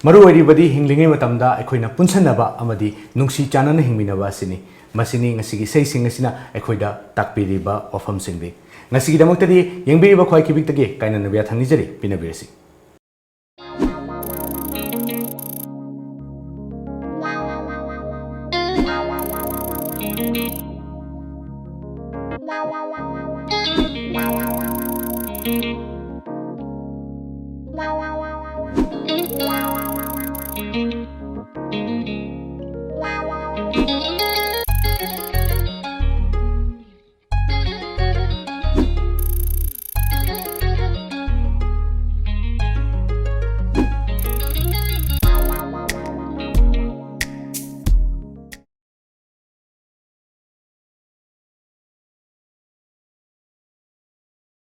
ꯃꯔꯨ ꯑꯣꯏꯔꯤꯕꯗꯤ ꯍꯤꯡꯂꯤꯉꯩ ꯃꯇꯝꯗ ꯑꯩꯈꯣꯏꯅ ꯄꯨꯟꯁꯟꯅꯕ ꯑꯃꯗꯤ ꯅꯨꯡꯁꯤ ꯆꯥꯟꯅꯅ ꯍꯤꯡꯃꯤꯟꯅꯕ ꯑꯁꯤꯅꯤ꯫ ꯃꯁꯤꯅꯤ ꯉꯁꯤꯒꯤ ꯏꯁꯩꯁꯤꯡ ꯑꯁꯤꯅ ꯑꯩꯈꯣꯏꯗ ꯇꯥꯛꯄꯤꯔꯤꯕ ꯋꯥꯐꯝꯁꯤꯡꯗꯤ꯫ ꯉꯁꯤꯒꯤꯗꯃꯛꯇꯗꯤ ꯌꯦꯡꯕꯤꯔꯤꯕ ꯈ꯭ꯋꯥꯏ ꯈꯤꯕꯤꯛꯇꯒꯤ ꯀꯥꯏꯅꯅꯕ ꯌꯥꯊꯪ ꯅꯤꯖꯔꯤ, ꯄꯤꯅꯕꯤꯔꯁꯤ꯫